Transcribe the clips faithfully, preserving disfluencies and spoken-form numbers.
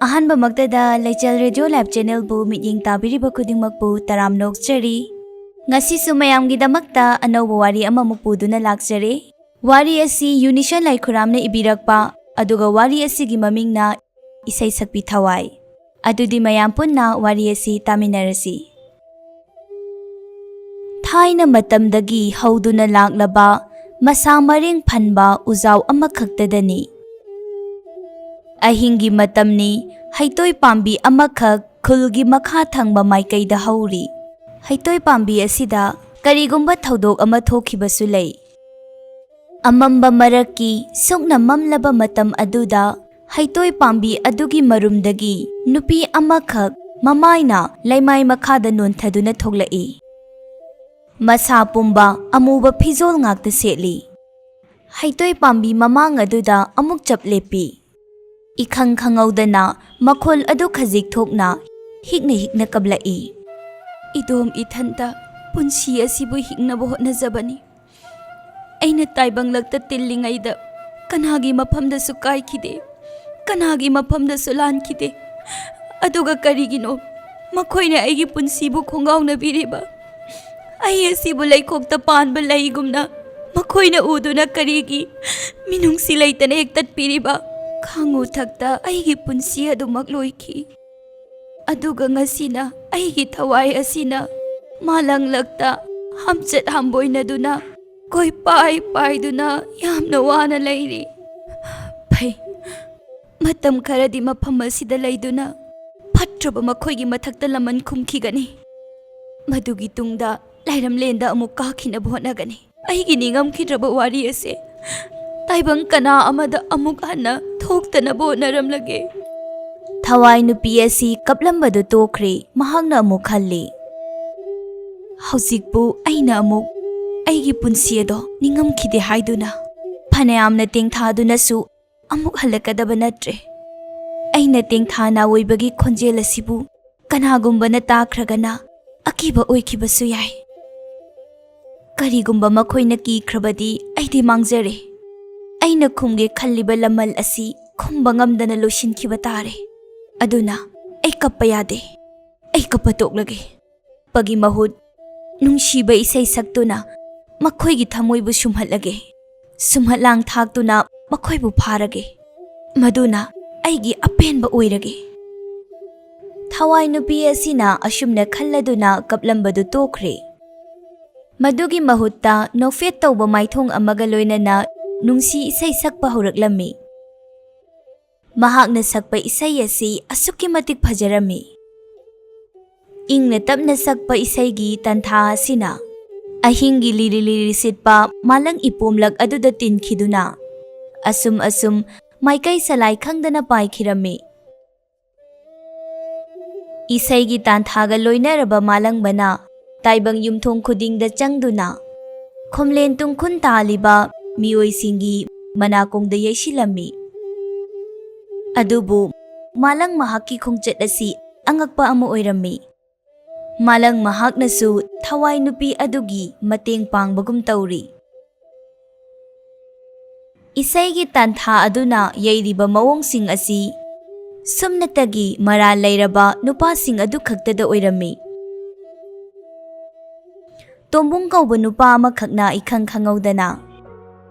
ꯑꯍꯥꯟꯕꯃꯛꯇꯗ ꯂꯩꯆꯦꯜ radio live ꯆꯦꯅꯦꯜꯕꯨ ꯃꯤꯠꯌꯦꯡ ꯇꯥꯕꯤꯔꯤꯕ ꯈꯨꯗꯤꯡꯃꯛꯄꯨ ꯇꯔꯥꯝꯅ ꯑꯣꯛꯆꯔꯤ꯫ ꯉꯁꯤꯁꯨ ꯃꯌꯥꯝꯒꯤꯗꯃꯛꯇ ꯑꯅꯧꯕ ꯋꯥꯔꯤ ꯑꯃꯃꯨꯛ ꯄꯨꯗꯨꯅ ꯂꯥꯛꯆꯔꯦ꯫ ꯋꯥꯔꯤ ꯑꯁꯤ ꯌꯨꯅꯤꯁꯟ ꯂꯥꯏꯈꯨꯔꯥꯝꯅ ꯏꯕꯤꯔꯛꯄ, ꯑꯗꯨꯒ ꯋꯥꯔꯤ ꯑꯁꯤꯒꯤ ꯃꯃꯤꯡꯅ ꯏꯁꯩ ꯁꯛꯄꯤ ꯊꯋꯥꯏ꯫ ꯑꯗꯨꯗꯤ ꯃꯌꯥꯝ ꯄꯨꯟꯅ ꯋꯥꯔꯤ ꯑꯁꯤ ꯇꯥꯃꯤꯟꯅꯔꯁꯤ꯫ ꯊꯥꯏꯅ ꯃꯇꯝꯗꯒꯤ ꯍꯧꯗꯨꯅ ꯂꯥꯛꯂꯕ ꯃꯁꯥ ꯃꯔꯦꯡ ꯐꯟꯕ ꯎꯖꯥꯎ ꯑꯃꯈꯛꯇꯗꯅꯤ꯫ ꯑꯍꯤꯡꯒꯤ ꯃꯇꯝꯅꯤ, ꯍꯩꯇꯣꯏ ꯄꯥꯝꯕꯤ ꯑꯃꯈꯛ ꯈꯨꯜꯒꯤ ꯃꯈꯥ ꯊꯪꯕ ꯃꯥꯏꯀꯩꯗ ꯍꯧꯔꯤ꯫ ꯍꯩꯇꯣꯏ ꯄꯥꯝꯕꯤ ꯑꯁꯤꯗ ꯀꯔꯤꯒꯨꯝꯕ ꯊꯧꯗꯣꯛ ꯑꯃ ꯊꯣꯛꯈꯤꯕꯁꯨ ꯂꯩ꯫ ꯑꯃꯝꯕ ꯃꯔꯛꯀꯤ ꯁꯨꯛꯅ ꯃꯝꯂꯕ ꯃꯇꯝ ꯑꯗꯨꯗ ꯍꯩꯇꯣꯏ ꯄꯥꯝꯕꯤ ꯑꯗꯨꯒꯤ ꯃꯔꯨꯝꯗꯒꯤ ꯅꯨꯄꯤ ꯑꯃꯈꯛ ꯃꯃꯥꯏꯅ ꯂꯩꯃꯥꯏ ꯃꯈꯥꯗ ꯅꯣꯟꯊꯗꯨꯅ ꯊꯣꯛꯂꯛꯏ꯫ ꯃꯁꯥ ꯄꯨꯝꯕ ꯑꯃꯨꯕ ꯐꯤꯖꯣꯜ ꯉꯥꯛꯇ ꯁꯦꯠꯂꯤ꯫ ꯍꯩꯇꯣꯏ ꯄꯥꯝꯕꯤ ꯃꯃꯥꯡ ꯑꯗꯨꯗ ꯑꯃꯨꯛ ꯆꯞ ꯂꯦꯞꯄꯤ꯫ ꯏꯈꯪ ꯈꯪꯍꯧꯗꯅ ꯃꯈꯣꯜ ꯑꯗꯨ ꯈꯖꯤꯛ ꯊꯣꯛꯅ ꯍꯤꯛꯅ ꯍꯤꯛꯅ ꯀꯞꯂꯛꯏ꯫ "ꯏꯗꯣꯝ ꯏꯊꯟꯇ ꯄꯨꯟꯁꯤ ꯑꯁꯤꯕꯨ ꯍꯤꯡꯅꯕ ꯍꯣꯠꯅꯖꯕꯅꯤ꯫ ꯑꯩꯅ ꯇꯥꯏꯕꯪꯂꯛꯇ ꯇꯤꯜꯂꯤꯉꯩꯗ ꯀꯅꯥꯒꯤ ꯃꯐꯝꯗꯁꯨ ꯀꯥꯏꯈꯤꯗꯦ, ꯀꯅꯥꯒꯤ ꯃꯐꯝꯗꯁꯨ ꯂꯥꯟꯈꯤꯗꯦ꯫ ꯑꯗꯨꯒ ꯀꯔꯤꯒꯤꯅꯣ ꯃꯈꯣꯏꯅ ꯑꯩꯒꯤ ꯄꯨꯟꯁꯤꯕꯨ ꯈꯣꯡꯒꯥꯎꯅꯕꯤꯔꯤꯕ? ꯑꯩ ꯑꯁꯤꯕꯨ ꯂꯩꯈꯣꯛꯇ ꯄꯥꯟꯕ ꯂꯩꯒꯨꯝꯅ ꯃꯈꯣꯏꯅ ꯎꯗꯨꯅ ꯀꯔꯤꯒꯤ ꯃꯤꯅꯨꯡꯁꯤ ꯂꯩꯇꯅ ꯍꯦꯛꯇꯠꯄꯤꯔꯤꯕ? ꯈꯥꯡꯉꯨ ꯊꯛꯇ ꯑꯩꯒꯤ ꯄꯨꯟꯁꯤ ꯑꯗꯨꯃꯛ ꯂꯣꯏꯈꯤ꯫ ꯑꯗꯨꯒ ꯉꯁꯤꯅ ꯑꯩꯒꯤ ꯊꯋꯥꯏ ꯑꯁꯤꯅ ꯃꯥꯂꯪꯂꯛꯇ ꯍꯝꯆꯠ ꯍꯝꯕꯣꯏꯅꯗꯨꯅ, ꯀꯣꯏꯄꯥꯏ ꯄꯥꯏꯗꯨꯅ ꯌꯥꯝꯅ ꯋꯥꯅ ꯂꯩꯔꯤ꯫ ꯐꯩ, ꯃꯇꯝ ꯈꯔꯗꯤ ꯃꯐꯝ ꯑꯁꯤꯗ ꯂꯩꯗꯨꯅ ꯐꯠꯇ꯭ꯔꯕ ꯃꯈꯣꯏꯒꯤ ꯃꯊꯛꯇ ꯂꯃꯟ ꯈꯨꯝꯈꯤꯒꯅꯤ꯫ ꯃꯗꯨꯒꯤ ꯇꯨꯡꯗ ꯂꯥꯏꯔꯝꯂꯦꯟꯗ ꯑꯃꯨꯛ ꯀꯥꯈꯤꯅꯕ ꯍꯣꯠꯅꯒꯅꯤ꯫ ꯑꯩꯒꯤ ꯅꯤꯡꯉꯝꯈꯤꯗ꯭ꯔꯕ ꯋꯥꯔꯤ ꯑꯁꯦ ꯇꯥꯏꯕꯪ ꯀꯅꯥ ꯑꯃꯗ ꯑꯃꯨꯛ ꯍꯟꯅ ꯊꯣꯛꯇꯅꯕ ꯍꯣꯠꯅꯔꯝꯂꯒꯦ꯫" ꯊꯋꯥꯏ ꯅꯨꯄꯤ ꯑꯁꯤ ꯀꯞꯂꯝꯕꯗꯨ ꯇꯣꯛꯈ꯭ꯔꯦ꯫ ꯃꯍꯥꯛꯅ ꯑꯃꯨꯛ ꯈꯜꯂꯤ, "ꯍꯧꯖꯤꯛꯄꯨ ꯑꯩꯅ ꯑꯃꯨꯛ ꯑꯩꯒꯤ ꯄꯨꯟꯁꯤ ꯑꯗꯣ ꯅꯤꯡꯉꯝꯈꯤꯗꯦ ꯍꯥꯏꯗꯨꯅ ꯐꯅꯌꯥꯝꯅ ꯇꯦꯡꯊꯥꯗꯨꯅꯁꯨ ꯑꯃꯨꯛ ꯍꯜꯂꯛꯀꯗꯕ ꯅꯠꯇ꯭ꯔꯦ꯫ ꯑꯩꯅ ꯇꯦꯡꯊꯥ ꯅꯥꯑꯣꯏꯕꯒꯤ ꯈꯣꯟꯖꯦꯜ ꯑꯁꯤꯕꯨ ꯀꯅꯥꯒꯨꯝꯕꯅ ꯇꯥꯈ꯭ꯔꯒꯅ ꯑꯀꯤꯕ ꯑꯣꯏꯈꯤꯕꯁꯨ ꯌꯥꯏ꯫ ꯀꯔꯤꯒꯨꯝꯕ ꯃꯈꯣꯏꯅ ꯀꯤꯈ꯭ꯔꯕꯗꯤ ꯑꯩꯗꯤ ꯃꯥꯡꯖꯔꯦ꯫ ꯑꯩꯅ ꯈꯨꯝꯒꯦ ꯈꯜꯂꯤꯕ ꯂꯃꯜ ꯑꯁꯤ ꯈꯨꯝꯕ ꯉꯝꯗꯅ ꯂꯣꯏꯁꯤꯟꯈꯤꯕ ꯇꯥꯔꯦ꯫ ꯑꯗꯨꯅ ꯑꯩ ꯀꯞꯄ ꯌꯥꯗꯦ꯫ ꯑꯩ ꯀꯞꯄ ꯇꯣꯛꯂꯒꯦ꯫ ꯄꯒꯤ ꯃꯍꯨꯠ ꯅꯨꯡꯁꯤꯕ ꯏꯁꯩ ꯁꯛꯇꯨꯅ ꯃꯈꯣꯏꯒꯤ ꯊꯃꯣꯏꯕꯨ ꯁꯨꯝꯍꯠꯂꯒꯦ꯫ ꯁꯨꯝꯍꯠꯂꯥꯡ ꯊꯥꯛꯇꯨꯅ ꯃꯈꯣꯏꯕꯨ ꯐꯥꯔꯒꯦ꯫ ꯃꯗꯨꯅ ꯑꯩꯒꯤ ꯑꯄꯦꯟꯕ ꯑꯣꯏꯔꯒꯦ꯫ ꯊꯋꯥꯏ ꯅꯨꯄꯤ ꯑꯁꯤꯅ ꯑꯁꯨꯝꯅ ꯈꯜꯂꯗꯨꯅ ꯀꯞꯂꯝꯕꯗꯨ ꯇꯣꯛꯈ꯭ꯔꯦ꯫ ꯃꯗꯨꯒꯤ ꯃꯍꯨꯠꯇ ꯅꯣꯛꯐꯦꯠ ꯇꯧꯕ ꯃꯥꯏꯊꯣꯡ ꯑꯃꯒ ꯂꯣꯏꯅꯅ ꯅꯨꯡꯁꯤ ꯏꯁꯩ ꯁꯛꯄ ꯍꯧꯔꯛꯂꯝꯃꯤ꯫ ꯃꯍꯥꯛꯅ ꯁꯛꯄ ꯏꯁꯩ ꯑꯁꯤ ꯑꯁꯨꯛꯀꯤ ꯃꯇꯤꯛ ꯐꯖꯔꯝꯃꯤ꯫ ꯏꯪꯅ ꯇꯞꯅ ꯁꯛꯄ ꯏꯁꯩꯒꯤ ꯇꯟꯊꯥ ꯑꯁꯤꯅ ꯑꯍꯤꯡꯒꯤ ꯂꯤꯔꯤ ꯂꯤꯔꯤ ꯁꯤꯠꯄ ꯃꯥꯂꯪ ꯏꯄꯣꯝꯂꯛ ꯑꯗꯨꯗ ꯇꯤꯟꯈꯤꯗꯨꯅ ꯑꯁꯨꯝ ꯑꯁꯨꯝ ꯃꯥꯏꯀꯩ ꯁꯂꯥꯏ ꯈꯪꯗꯅ ꯄꯥꯏꯈꯤꯔꯝꯃꯤ꯫ ꯏꯁꯩꯒꯤ ꯇꯥꯟꯊꯥꯒ ꯂꯣꯏꯅꯔꯕ ꯃꯥꯂꯪꯕꯅ ꯇꯥꯏꯕꯪ ꯌꯨꯝꯊꯣꯡ ꯈꯨꯗꯤꯡꯗ ꯆꯪꯗꯨꯅ ꯈꯣꯝꯂꯦꯟ ꯇꯨꯡꯈꯨꯟ ꯇꯥꯜꯂꯤꯕ ꯃꯤꯑꯣꯏꯁꯤꯡꯒꯤ ꯃꯅꯥꯀꯣꯡꯗ ꯌꯩꯁꯤꯜꯂꯝꯃꯤ꯫ ꯑꯗꯨꯕꯨ ꯃꯥꯂꯪ ꯃꯍꯥꯛꯀꯤ ꯈꯣꯡꯆꯠ ꯑꯁꯤ ꯑꯉꯛꯄ ꯑꯃ ꯑꯣꯏꯔꯝꯃꯤ꯫ ꯃꯥꯂꯪ ꯃꯍꯥꯛꯅꯁꯨ ꯊꯋꯥꯏ ꯅꯨꯄꯤ ꯑꯗꯨꯒꯤ ꯃꯇꯦꯡ ꯄꯥꯡꯕꯒꯨꯝ ꯇꯧꯔꯤ꯫ ꯏꯁꯩꯒꯤ ꯇꯥꯟꯊꯥ ꯑꯗꯨꯅ ꯌꯩꯔꯤꯕ ꯃꯑꯣꯡꯁꯤꯡ ꯑꯁꯤ ꯁꯨꯞꯅꯇꯒꯤ ꯃꯔꯥꯜ ꯂꯩꯔꯕ ꯅꯨꯄꯥꯁꯤꯡ ꯑꯗꯨ ꯈꯛꯇꯗ ꯑꯣꯏꯔꯝꯃꯤ꯫ ꯇꯣꯝꯕꯨꯡ ꯀꯧꯕ ꯅꯨꯄꯥ ꯑꯃꯈꯛꯅ ꯏꯈꯪ ꯈꯪꯍꯧꯗꯅ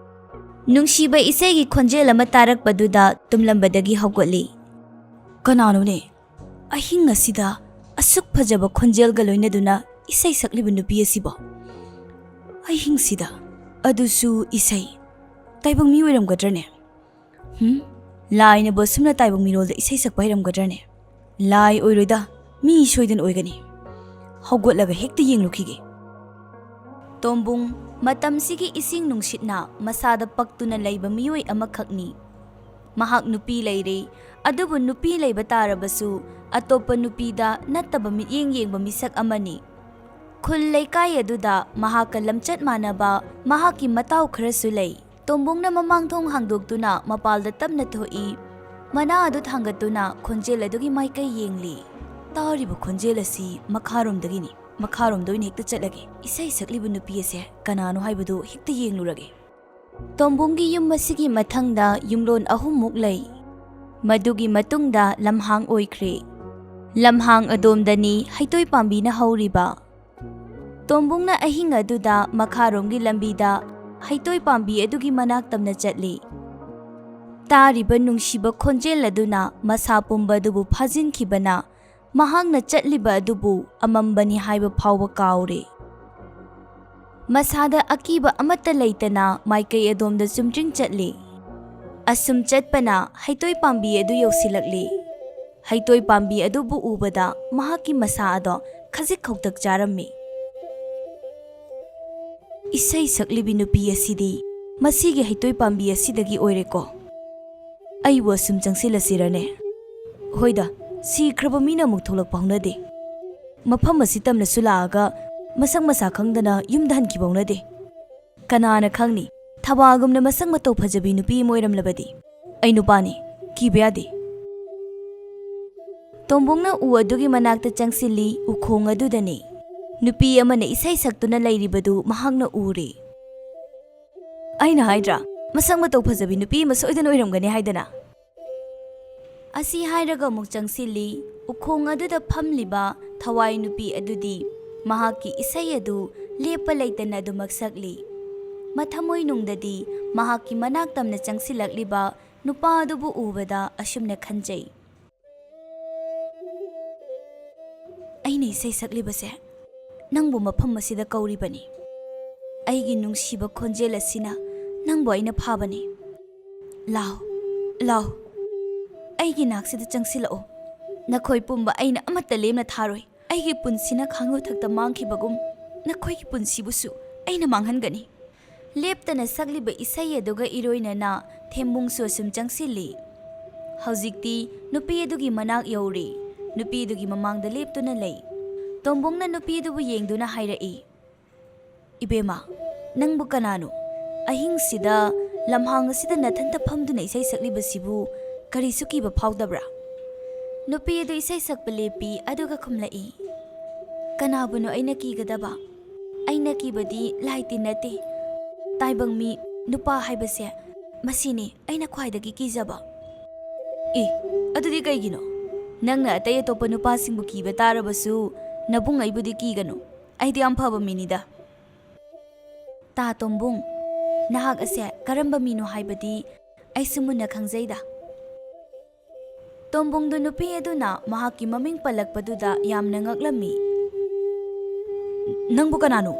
ꯅꯨꯡꯁꯤꯕ ꯏꯁꯩꯒꯤ ꯈꯣꯟꯖꯦꯜ ꯑꯃ ꯇꯥꯔꯛꯄꯗꯨꯗ ꯇꯨꯝꯂꯝꯕꯗꯒꯤ ꯍꯧꯒꯠꯂꯤ꯫ "ꯀꯅꯥꯅꯣꯅꯦ ꯑꯍꯤꯡ ꯑꯁꯤꯗ ꯑꯁꯨꯛ ꯐꯖꯕ ꯈꯣꯟꯖꯦꯜꯒ ꯂꯣꯏꯅꯗꯨꯅ ꯏꯁꯩ ꯁꯛꯂꯤꯕ ꯅꯨꯄꯤ ꯑꯁꯤꯕꯣ? ꯑꯍꯤꯡꯁꯤꯗ, ꯑꯗꯨꯁꯨ ꯏꯁꯩ꯫ ꯇꯥꯏꯕꯪ ꯃꯤ ꯑꯣꯏꯔꯝꯒꯗ꯭ꯔꯅꯦ? ꯍꯨꯝ? ꯂꯥꯏꯅꯕꯨ ꯑꯁꯨꯝꯅ ꯇꯥꯏꯕꯪ ꯃꯤꯔꯣꯜꯗ ꯏꯁꯩ ꯁꯛꯄ ꯍꯩꯔꯝꯒꯗ꯭ꯔꯅꯦ? ꯂꯥꯏ ꯑꯣꯏꯔꯣꯏꯗ, ꯃꯤ ꯁꯣꯏꯗꯅ ꯑꯣꯏꯒꯅꯤ꯫ ꯍꯧꯒꯠꯂꯒ ꯍꯦꯛꯇ ꯌꯦꯡꯂꯨꯈꯤꯒꯦ꯫" ꯇꯣꯝꯕꯨꯡ ꯃꯇꯝꯁꯤꯒꯤ ꯏꯁꯤꯡ ꯅꯨꯡꯁꯤꯠꯅ ꯃꯁꯥꯗ ꯄꯛꯇꯨꯅ ꯂꯩꯕ ꯃꯤꯑꯣꯏ ꯑꯃꯈꯛꯅꯤ꯫ ꯃꯍꯥꯛ ꯅꯨꯄꯤ ꯂꯩꯔꯦ, ꯑꯗꯨꯕꯨ ꯅꯨꯄꯤ ꯂꯩꯕ ꯇꯥꯔꯕꯁꯨ ꯑꯇꯣꯞꯄ ꯅꯨꯄꯤꯗ ꯅꯠꯇꯕ ꯃꯤꯠꯌꯦꯡ ꯌꯦꯡꯕ ꯃꯤꯁꯛ ꯑꯃꯅꯤ꯫ ꯈꯨꯜ ꯂꯩꯀꯥꯏ ꯑꯗꯨꯗ ꯃꯍꯥꯛꯀ ꯂꯝꯆꯠ ꯃꯥꯟꯅꯕ ꯃꯍꯥꯛꯀꯤ ꯃꯇꯥꯎ ꯈꯔꯁꯨ ꯂꯩ꯫ ꯇꯣꯝꯕꯨꯡꯅ ꯃꯃꯥꯡ ꯊꯣꯡ ꯍꯥꯡꯗꯣꯛꯇꯨꯅ ꯃꯄꯥꯜꯗ ꯇꯞꯅ ꯊꯣꯛꯏ꯫ ꯃꯅꯥ ꯑꯗꯨ ꯊꯥꯡꯒꯠꯇꯨꯅ ꯈꯣꯟꯖꯦꯜ ꯑꯗꯨꯒꯤ ꯃꯥꯏꯀꯩ ꯌꯦꯡꯂꯤ꯫ "ꯇꯥꯔꯤꯕ ꯈꯣꯟꯖꯦꯜ ꯑꯁꯤ ꯃꯈꯥꯔꯣꯝꯗꯒꯤꯅꯤ꯫ ꯃꯈꯥꯔꯣꯝꯗ ꯑꯣꯏꯅ ꯍꯦꯛꯇ ꯆꯠꯂꯒꯦ꯫ ꯏꯁꯩ ꯁꯛꯂꯤꯕ ꯅꯨꯄꯤ ꯑꯁꯦ ꯀꯅꯥꯅꯣ ꯍꯥꯏꯕꯗꯨ ꯍꯦꯛꯇ ꯌꯦꯡꯂꯨꯔꯒꯦ꯫" ꯇꯣꯝꯕꯨꯡꯒꯤ ꯌꯨꯝ ꯑꯁꯤꯒꯤ ꯃꯊꯪꯗ ꯌꯨꯝꯂꯣꯟ ꯑꯍꯨꯝꯃꯨꯛ ꯂꯩ꯫ ꯃꯗꯨꯒꯤ ꯃꯇꯨꯡꯗ ꯂꯝꯍꯥꯡ ꯑꯣꯏꯈ꯭ꯔꯦ꯫ ꯂꯝꯍꯥꯡ ꯑꯗꯣꯝꯗꯅꯤ ꯍꯩꯇꯣꯏ ꯄꯥꯝꯕꯤꯅ ꯍꯧꯔꯤꯕ꯫ ꯇꯣꯝꯕꯨꯡꯅ ꯑꯍꯤꯡ ꯑꯗꯨꯗ ꯃꯈꯥꯔꯣꯝꯒꯤ ꯂꯝꯕꯤꯗ ꯍꯩꯇꯣꯏ ꯄꯥꯝꯕꯤ ꯑꯗꯨꯒꯤ ꯃꯅꯥꯛ ꯇꯝꯅ ꯆꯠꯂꯤ꯫ ꯇꯥꯔꯤꯕ ꯅꯨꯡꯁꯤꯕ ꯈꯣꯟꯖꯦꯜ ꯑꯗꯨꯅ ꯃꯁꯥ ꯄꯨꯝꯕ ꯑꯗꯨꯕꯨ ꯐꯥꯖꯤꯟꯈꯤꯕꯅ ꯃꯍꯥꯛꯅ ꯆꯠꯂꯤꯕ ꯑꯗꯨꯕꯨ ꯑꯃꯝꯕꯅꯤ ꯍꯥꯏꯕ ꯐꯥꯎꯕ ꯀꯥꯎꯔꯦ꯫ ꯃꯁꯥꯗ ꯑꯀꯤꯕ ꯑꯃꯠꯇ ꯂꯩꯇꯅ ꯃꯥꯏꯀꯩ ꯑꯗꯣꯝꯗ ꯆꯨꯝꯗ꯭ꯔꯤꯡ ꯆꯠꯂꯤ꯫ ꯑꯁꯨꯝ ꯆꯠꯄꯅ ꯍꯩꯇꯣꯏ ꯄꯥꯝꯕꯤ ꯑꯗꯨ ꯌꯧꯁꯤꯜꯂꯛꯂꯤ꯫ ꯍꯩꯇꯣꯏ ꯄꯥꯝꯕꯤ ꯑꯗꯨꯕꯨ ꯎꯕꯗ ꯃꯍꯥꯛꯀꯤ ꯃꯁꯥ ꯑꯗꯣ ꯈꯖꯤꯛ ꯈꯧꯇꯛ ꯆꯥꯔꯝꯃꯤ꯫ "ꯏꯁꯩ ꯁꯛꯂꯤꯕꯤ ꯅꯨꯄꯤ ꯑꯁꯤꯗꯤ ꯃꯁꯤꯒꯤ ꯍꯩꯇꯣꯏ ꯄꯥꯝꯕꯤ ꯑꯁꯤꯗꯒꯤ ꯑꯣꯏꯔꯦꯀꯣ꯫ ꯑꯩꯕꯨ ꯑꯁꯨꯝ ꯆꯪꯁꯤꯜꯂꯁꯤꯔꯅꯦ? ꯍꯣꯏꯗ, ꯁꯤꯈ꯭ꯔꯕ ꯃꯤꯅ ꯑꯃꯨꯛ ꯊꯣꯛꯂꯛꯄ ꯍꯧꯅꯗꯦ꯫ ꯃꯐꯝ ꯑꯁꯤ ꯇꯝꯅꯁꯨ ꯂꯥꯛꯑꯒ ꯃꯁꯛ ꯃꯁꯥ ꯈꯪꯗꯅ ꯌꯨꯝꯗ ꯍꯟꯈꯤꯕ ꯍꯧꯅꯗꯦ꯫ ꯀꯅꯥꯅ ꯈꯪꯅꯤ, ꯊꯕꯥꯒꯨꯝꯅ ꯃꯁꯛ ꯃꯇꯧ ꯐꯖꯕꯤ ꯅꯨꯄꯤ ꯑꯃ ꯑꯣꯏꯔꯝꯂꯕꯗꯤ? ꯑꯩ ꯅꯨꯄꯥꯅꯤ, ꯀꯤꯕ ꯌꯥꯗꯦ꯫" ꯇꯣꯝꯕꯣꯡꯅ ꯎ ꯑꯗꯨꯒꯤ ꯃꯅꯥꯛꯇ ꯆꯪꯁꯤꯜꯂꯤ꯫ ꯎꯈꯣꯡ ꯑꯗꯨꯗꯅꯤ ꯅꯨꯄꯤ ꯑꯃꯅ ꯏꯁꯩ ꯁꯛꯇꯨꯅ ꯂꯩꯔꯤꯕꯗꯨ ꯃꯍꯥꯛꯅ ꯎꯔꯦ꯫ "ꯑꯩꯅ ꯍꯥꯏꯗ꯭ꯔꯥ, ꯃꯁꯛ ꯃꯇꯧ ꯐꯖꯕꯤ ꯅꯨꯄꯤ ꯑꯃ ꯁꯣꯏꯗꯅ ꯑꯣꯏꯔꯝꯒꯅꯤ ꯍꯥꯏꯗꯅ?" ꯑꯁꯤ ꯍꯥꯏꯔꯒ ꯑꯃꯨꯛ ꯆꯪꯁꯤꯜꯂꯤ꯫ ꯎꯈꯣꯡ ꯑꯗꯨꯗ ꯐꯝꯂꯤꯕ ꯊꯋꯥꯏ ꯅꯨꯄꯤ ꯑꯗꯨꯗꯤ ꯃꯍꯥꯛꯀꯤ ꯏꯁꯩ ꯑꯗꯨ ꯂꯦꯞꯄ ꯂꯩꯇꯅ ꯑꯗꯨꯃꯛ ꯁꯛꯂꯤ꯫ ꯃꯊꯃꯣꯏꯅꯨꯡꯗꯗꯤ ꯃꯍꯥꯛꯀꯤ ꯃꯅꯥꯛ ꯇꯝꯅ ꯆꯪꯁꯤꯜꯂꯛꯂꯤꯕ ꯅꯨꯄꯥ ꯑꯗꯨꯕꯨ ꯎꯕꯗ ꯑꯁꯨꯝꯅ ꯈꯟꯖꯩ, "ꯑꯩꯅ ꯏꯁꯩ ꯁꯛꯂꯤꯕꯁꯦ ꯅꯪꯕꯨ ꯃꯐꯝ ꯑꯁꯤꯗ ꯀꯧꯔꯤꯕꯅꯤ꯫ ꯑꯩꯒꯤ ꯅꯨꯡꯁꯤꯕ ꯈꯣꯟꯖꯦꯜ ꯑꯁꯤꯅ ꯅꯪꯕꯨ ꯑꯩꯅ ꯐꯥꯕꯅꯤ꯫ ꯂꯥꯎ, ꯂꯥꯎ, ꯑꯩꯒꯤ ꯅꯥꯛꯁꯤꯗ ꯆꯪꯁꯤꯜꯂꯛꯎ꯫ ꯅꯈꯣꯏ ꯄꯨꯝꯕ ꯑꯩꯅ ꯑꯃꯠꯇ ꯂꯦꯝꯅ ꯊꯥꯔꯣꯏ꯫ ꯑꯩꯒꯤ ꯄꯨꯟꯁꯤꯅ ꯈꯥꯡꯂꯨꯊꯛꯇ ꯃꯥꯡꯈꯤꯕꯒꯨꯝ ꯅꯈꯣꯏꯒꯤ ꯄꯨꯟꯁꯤꯕꯨꯁꯨ ꯑꯩꯅ ꯃꯥꯡꯍꯟꯒꯅꯤ꯫" ꯂꯦꯞꯇꯅ ꯁꯛꯂꯤꯕ ꯏꯁꯩ ꯑꯗꯨꯒ ꯏꯔꯣꯏꯅꯅ ꯊꯦꯝꯕꯨꯡꯁꯨ ꯑꯁꯨꯝ ꯆꯪꯁꯤꯜꯂꯤ꯫ ꯍꯧꯖꯤꯛꯇꯤ ꯅꯨꯄꯤ ꯑꯗꯨꯒꯤ ꯃꯅꯥꯛ ꯌꯧꯔꯦ꯫ ꯅꯨꯄꯤ ꯑꯗꯨꯒꯤ ꯃꯃꯥꯡꯗ ꯂꯦꯞꯇꯨꯅ ꯂꯩ꯫ ꯇꯣꯝꯕꯣꯡꯅ ꯅꯨꯄꯤ ꯑꯗꯨꯕꯨ ꯌꯦꯡꯗꯨꯅ ꯍꯥꯏꯔꯛꯏ, "ꯏꯕꯦꯝꯃ, ꯅꯪꯕꯨ ꯀꯅꯥꯅꯣ? ꯑꯍꯤꯡꯁꯤꯗ ꯂꯝꯍꯥꯡ ꯑꯁꯤꯗ ꯅꯊꯟꯇ ꯐꯝꯗꯨꯅ ꯏꯁꯩ ꯁꯛꯂꯤꯕꯁꯤꯕꯨ ꯀꯔꯤꯁꯨ ꯀꯤꯕ ꯐꯥꯎꯗꯕ꯭ꯔꯥ?" ꯅꯨꯄꯤ ꯑꯗꯨ ꯏꯁꯩ ꯁꯛꯄ ꯂꯦꯞꯄꯤ, ꯑꯗꯨꯒ ꯈꯨꯝꯂꯛꯏ, "ꯀꯅꯥꯕꯨꯅꯣ ꯑꯩꯅ ꯀꯤꯒꯗꯕ? ꯑꯩꯅ ꯀꯤꯕꯗꯤ ꯂꯥꯏ ꯇꯤꯟ ꯅꯠꯇꯦ꯫ ꯇꯥꯏꯕꯪ ꯃꯤ, ꯅꯨꯄꯥ ꯍꯥꯏꯕꯁꯦ, ꯃꯁꯤꯅꯤ ꯑꯩꯅ ꯈ꯭ꯋꯥꯏꯗꯒꯤ ꯀꯤꯖꯕ꯫" ꯑꯦ, ꯑꯗꯨꯗꯤ ꯀꯩꯒꯤꯅꯣ? ꯅꯪꯅ ꯑꯇꯩ ꯑꯇꯣꯞꯄ ꯅꯨꯄꯥꯁꯤꯡꯕꯨ ꯀꯤꯕ ꯇꯥꯔꯕꯁꯨ, ꯅꯕꯨꯡ ꯑꯩꯕꯨꯗꯤ ꯀꯤꯒꯅꯨ꯫ ꯑꯩꯗꯤ ꯌꯥꯝ ꯐꯕ ꯃꯤꯅꯤꯗ꯫ ꯇꯥ ꯇꯣꯝꯕꯨꯡ, ꯅꯍꯥꯛ ꯑꯁꯦ ꯀꯔꯝꯕ ꯃꯤꯅꯣ ꯍꯥꯏꯕꯗꯤ ꯑꯩꯁꯨ ꯃꯨꯟꯅ ꯈꯪꯖꯩꯗ꯫ ꯇꯣꯝꯕꯨꯡꯗꯨ ꯅꯨꯄꯤ ꯑꯗꯨꯅ ꯃꯍꯥꯛꯀꯤ ꯃꯃꯤꯡ ꯄꯜꯂꯛꯄꯗꯨꯗ ꯌꯥꯝꯅ ꯉꯛꯂꯝꯃꯤ꯫ "ꯅꯪꯕꯨ ꯀꯅꯥꯅꯣ?"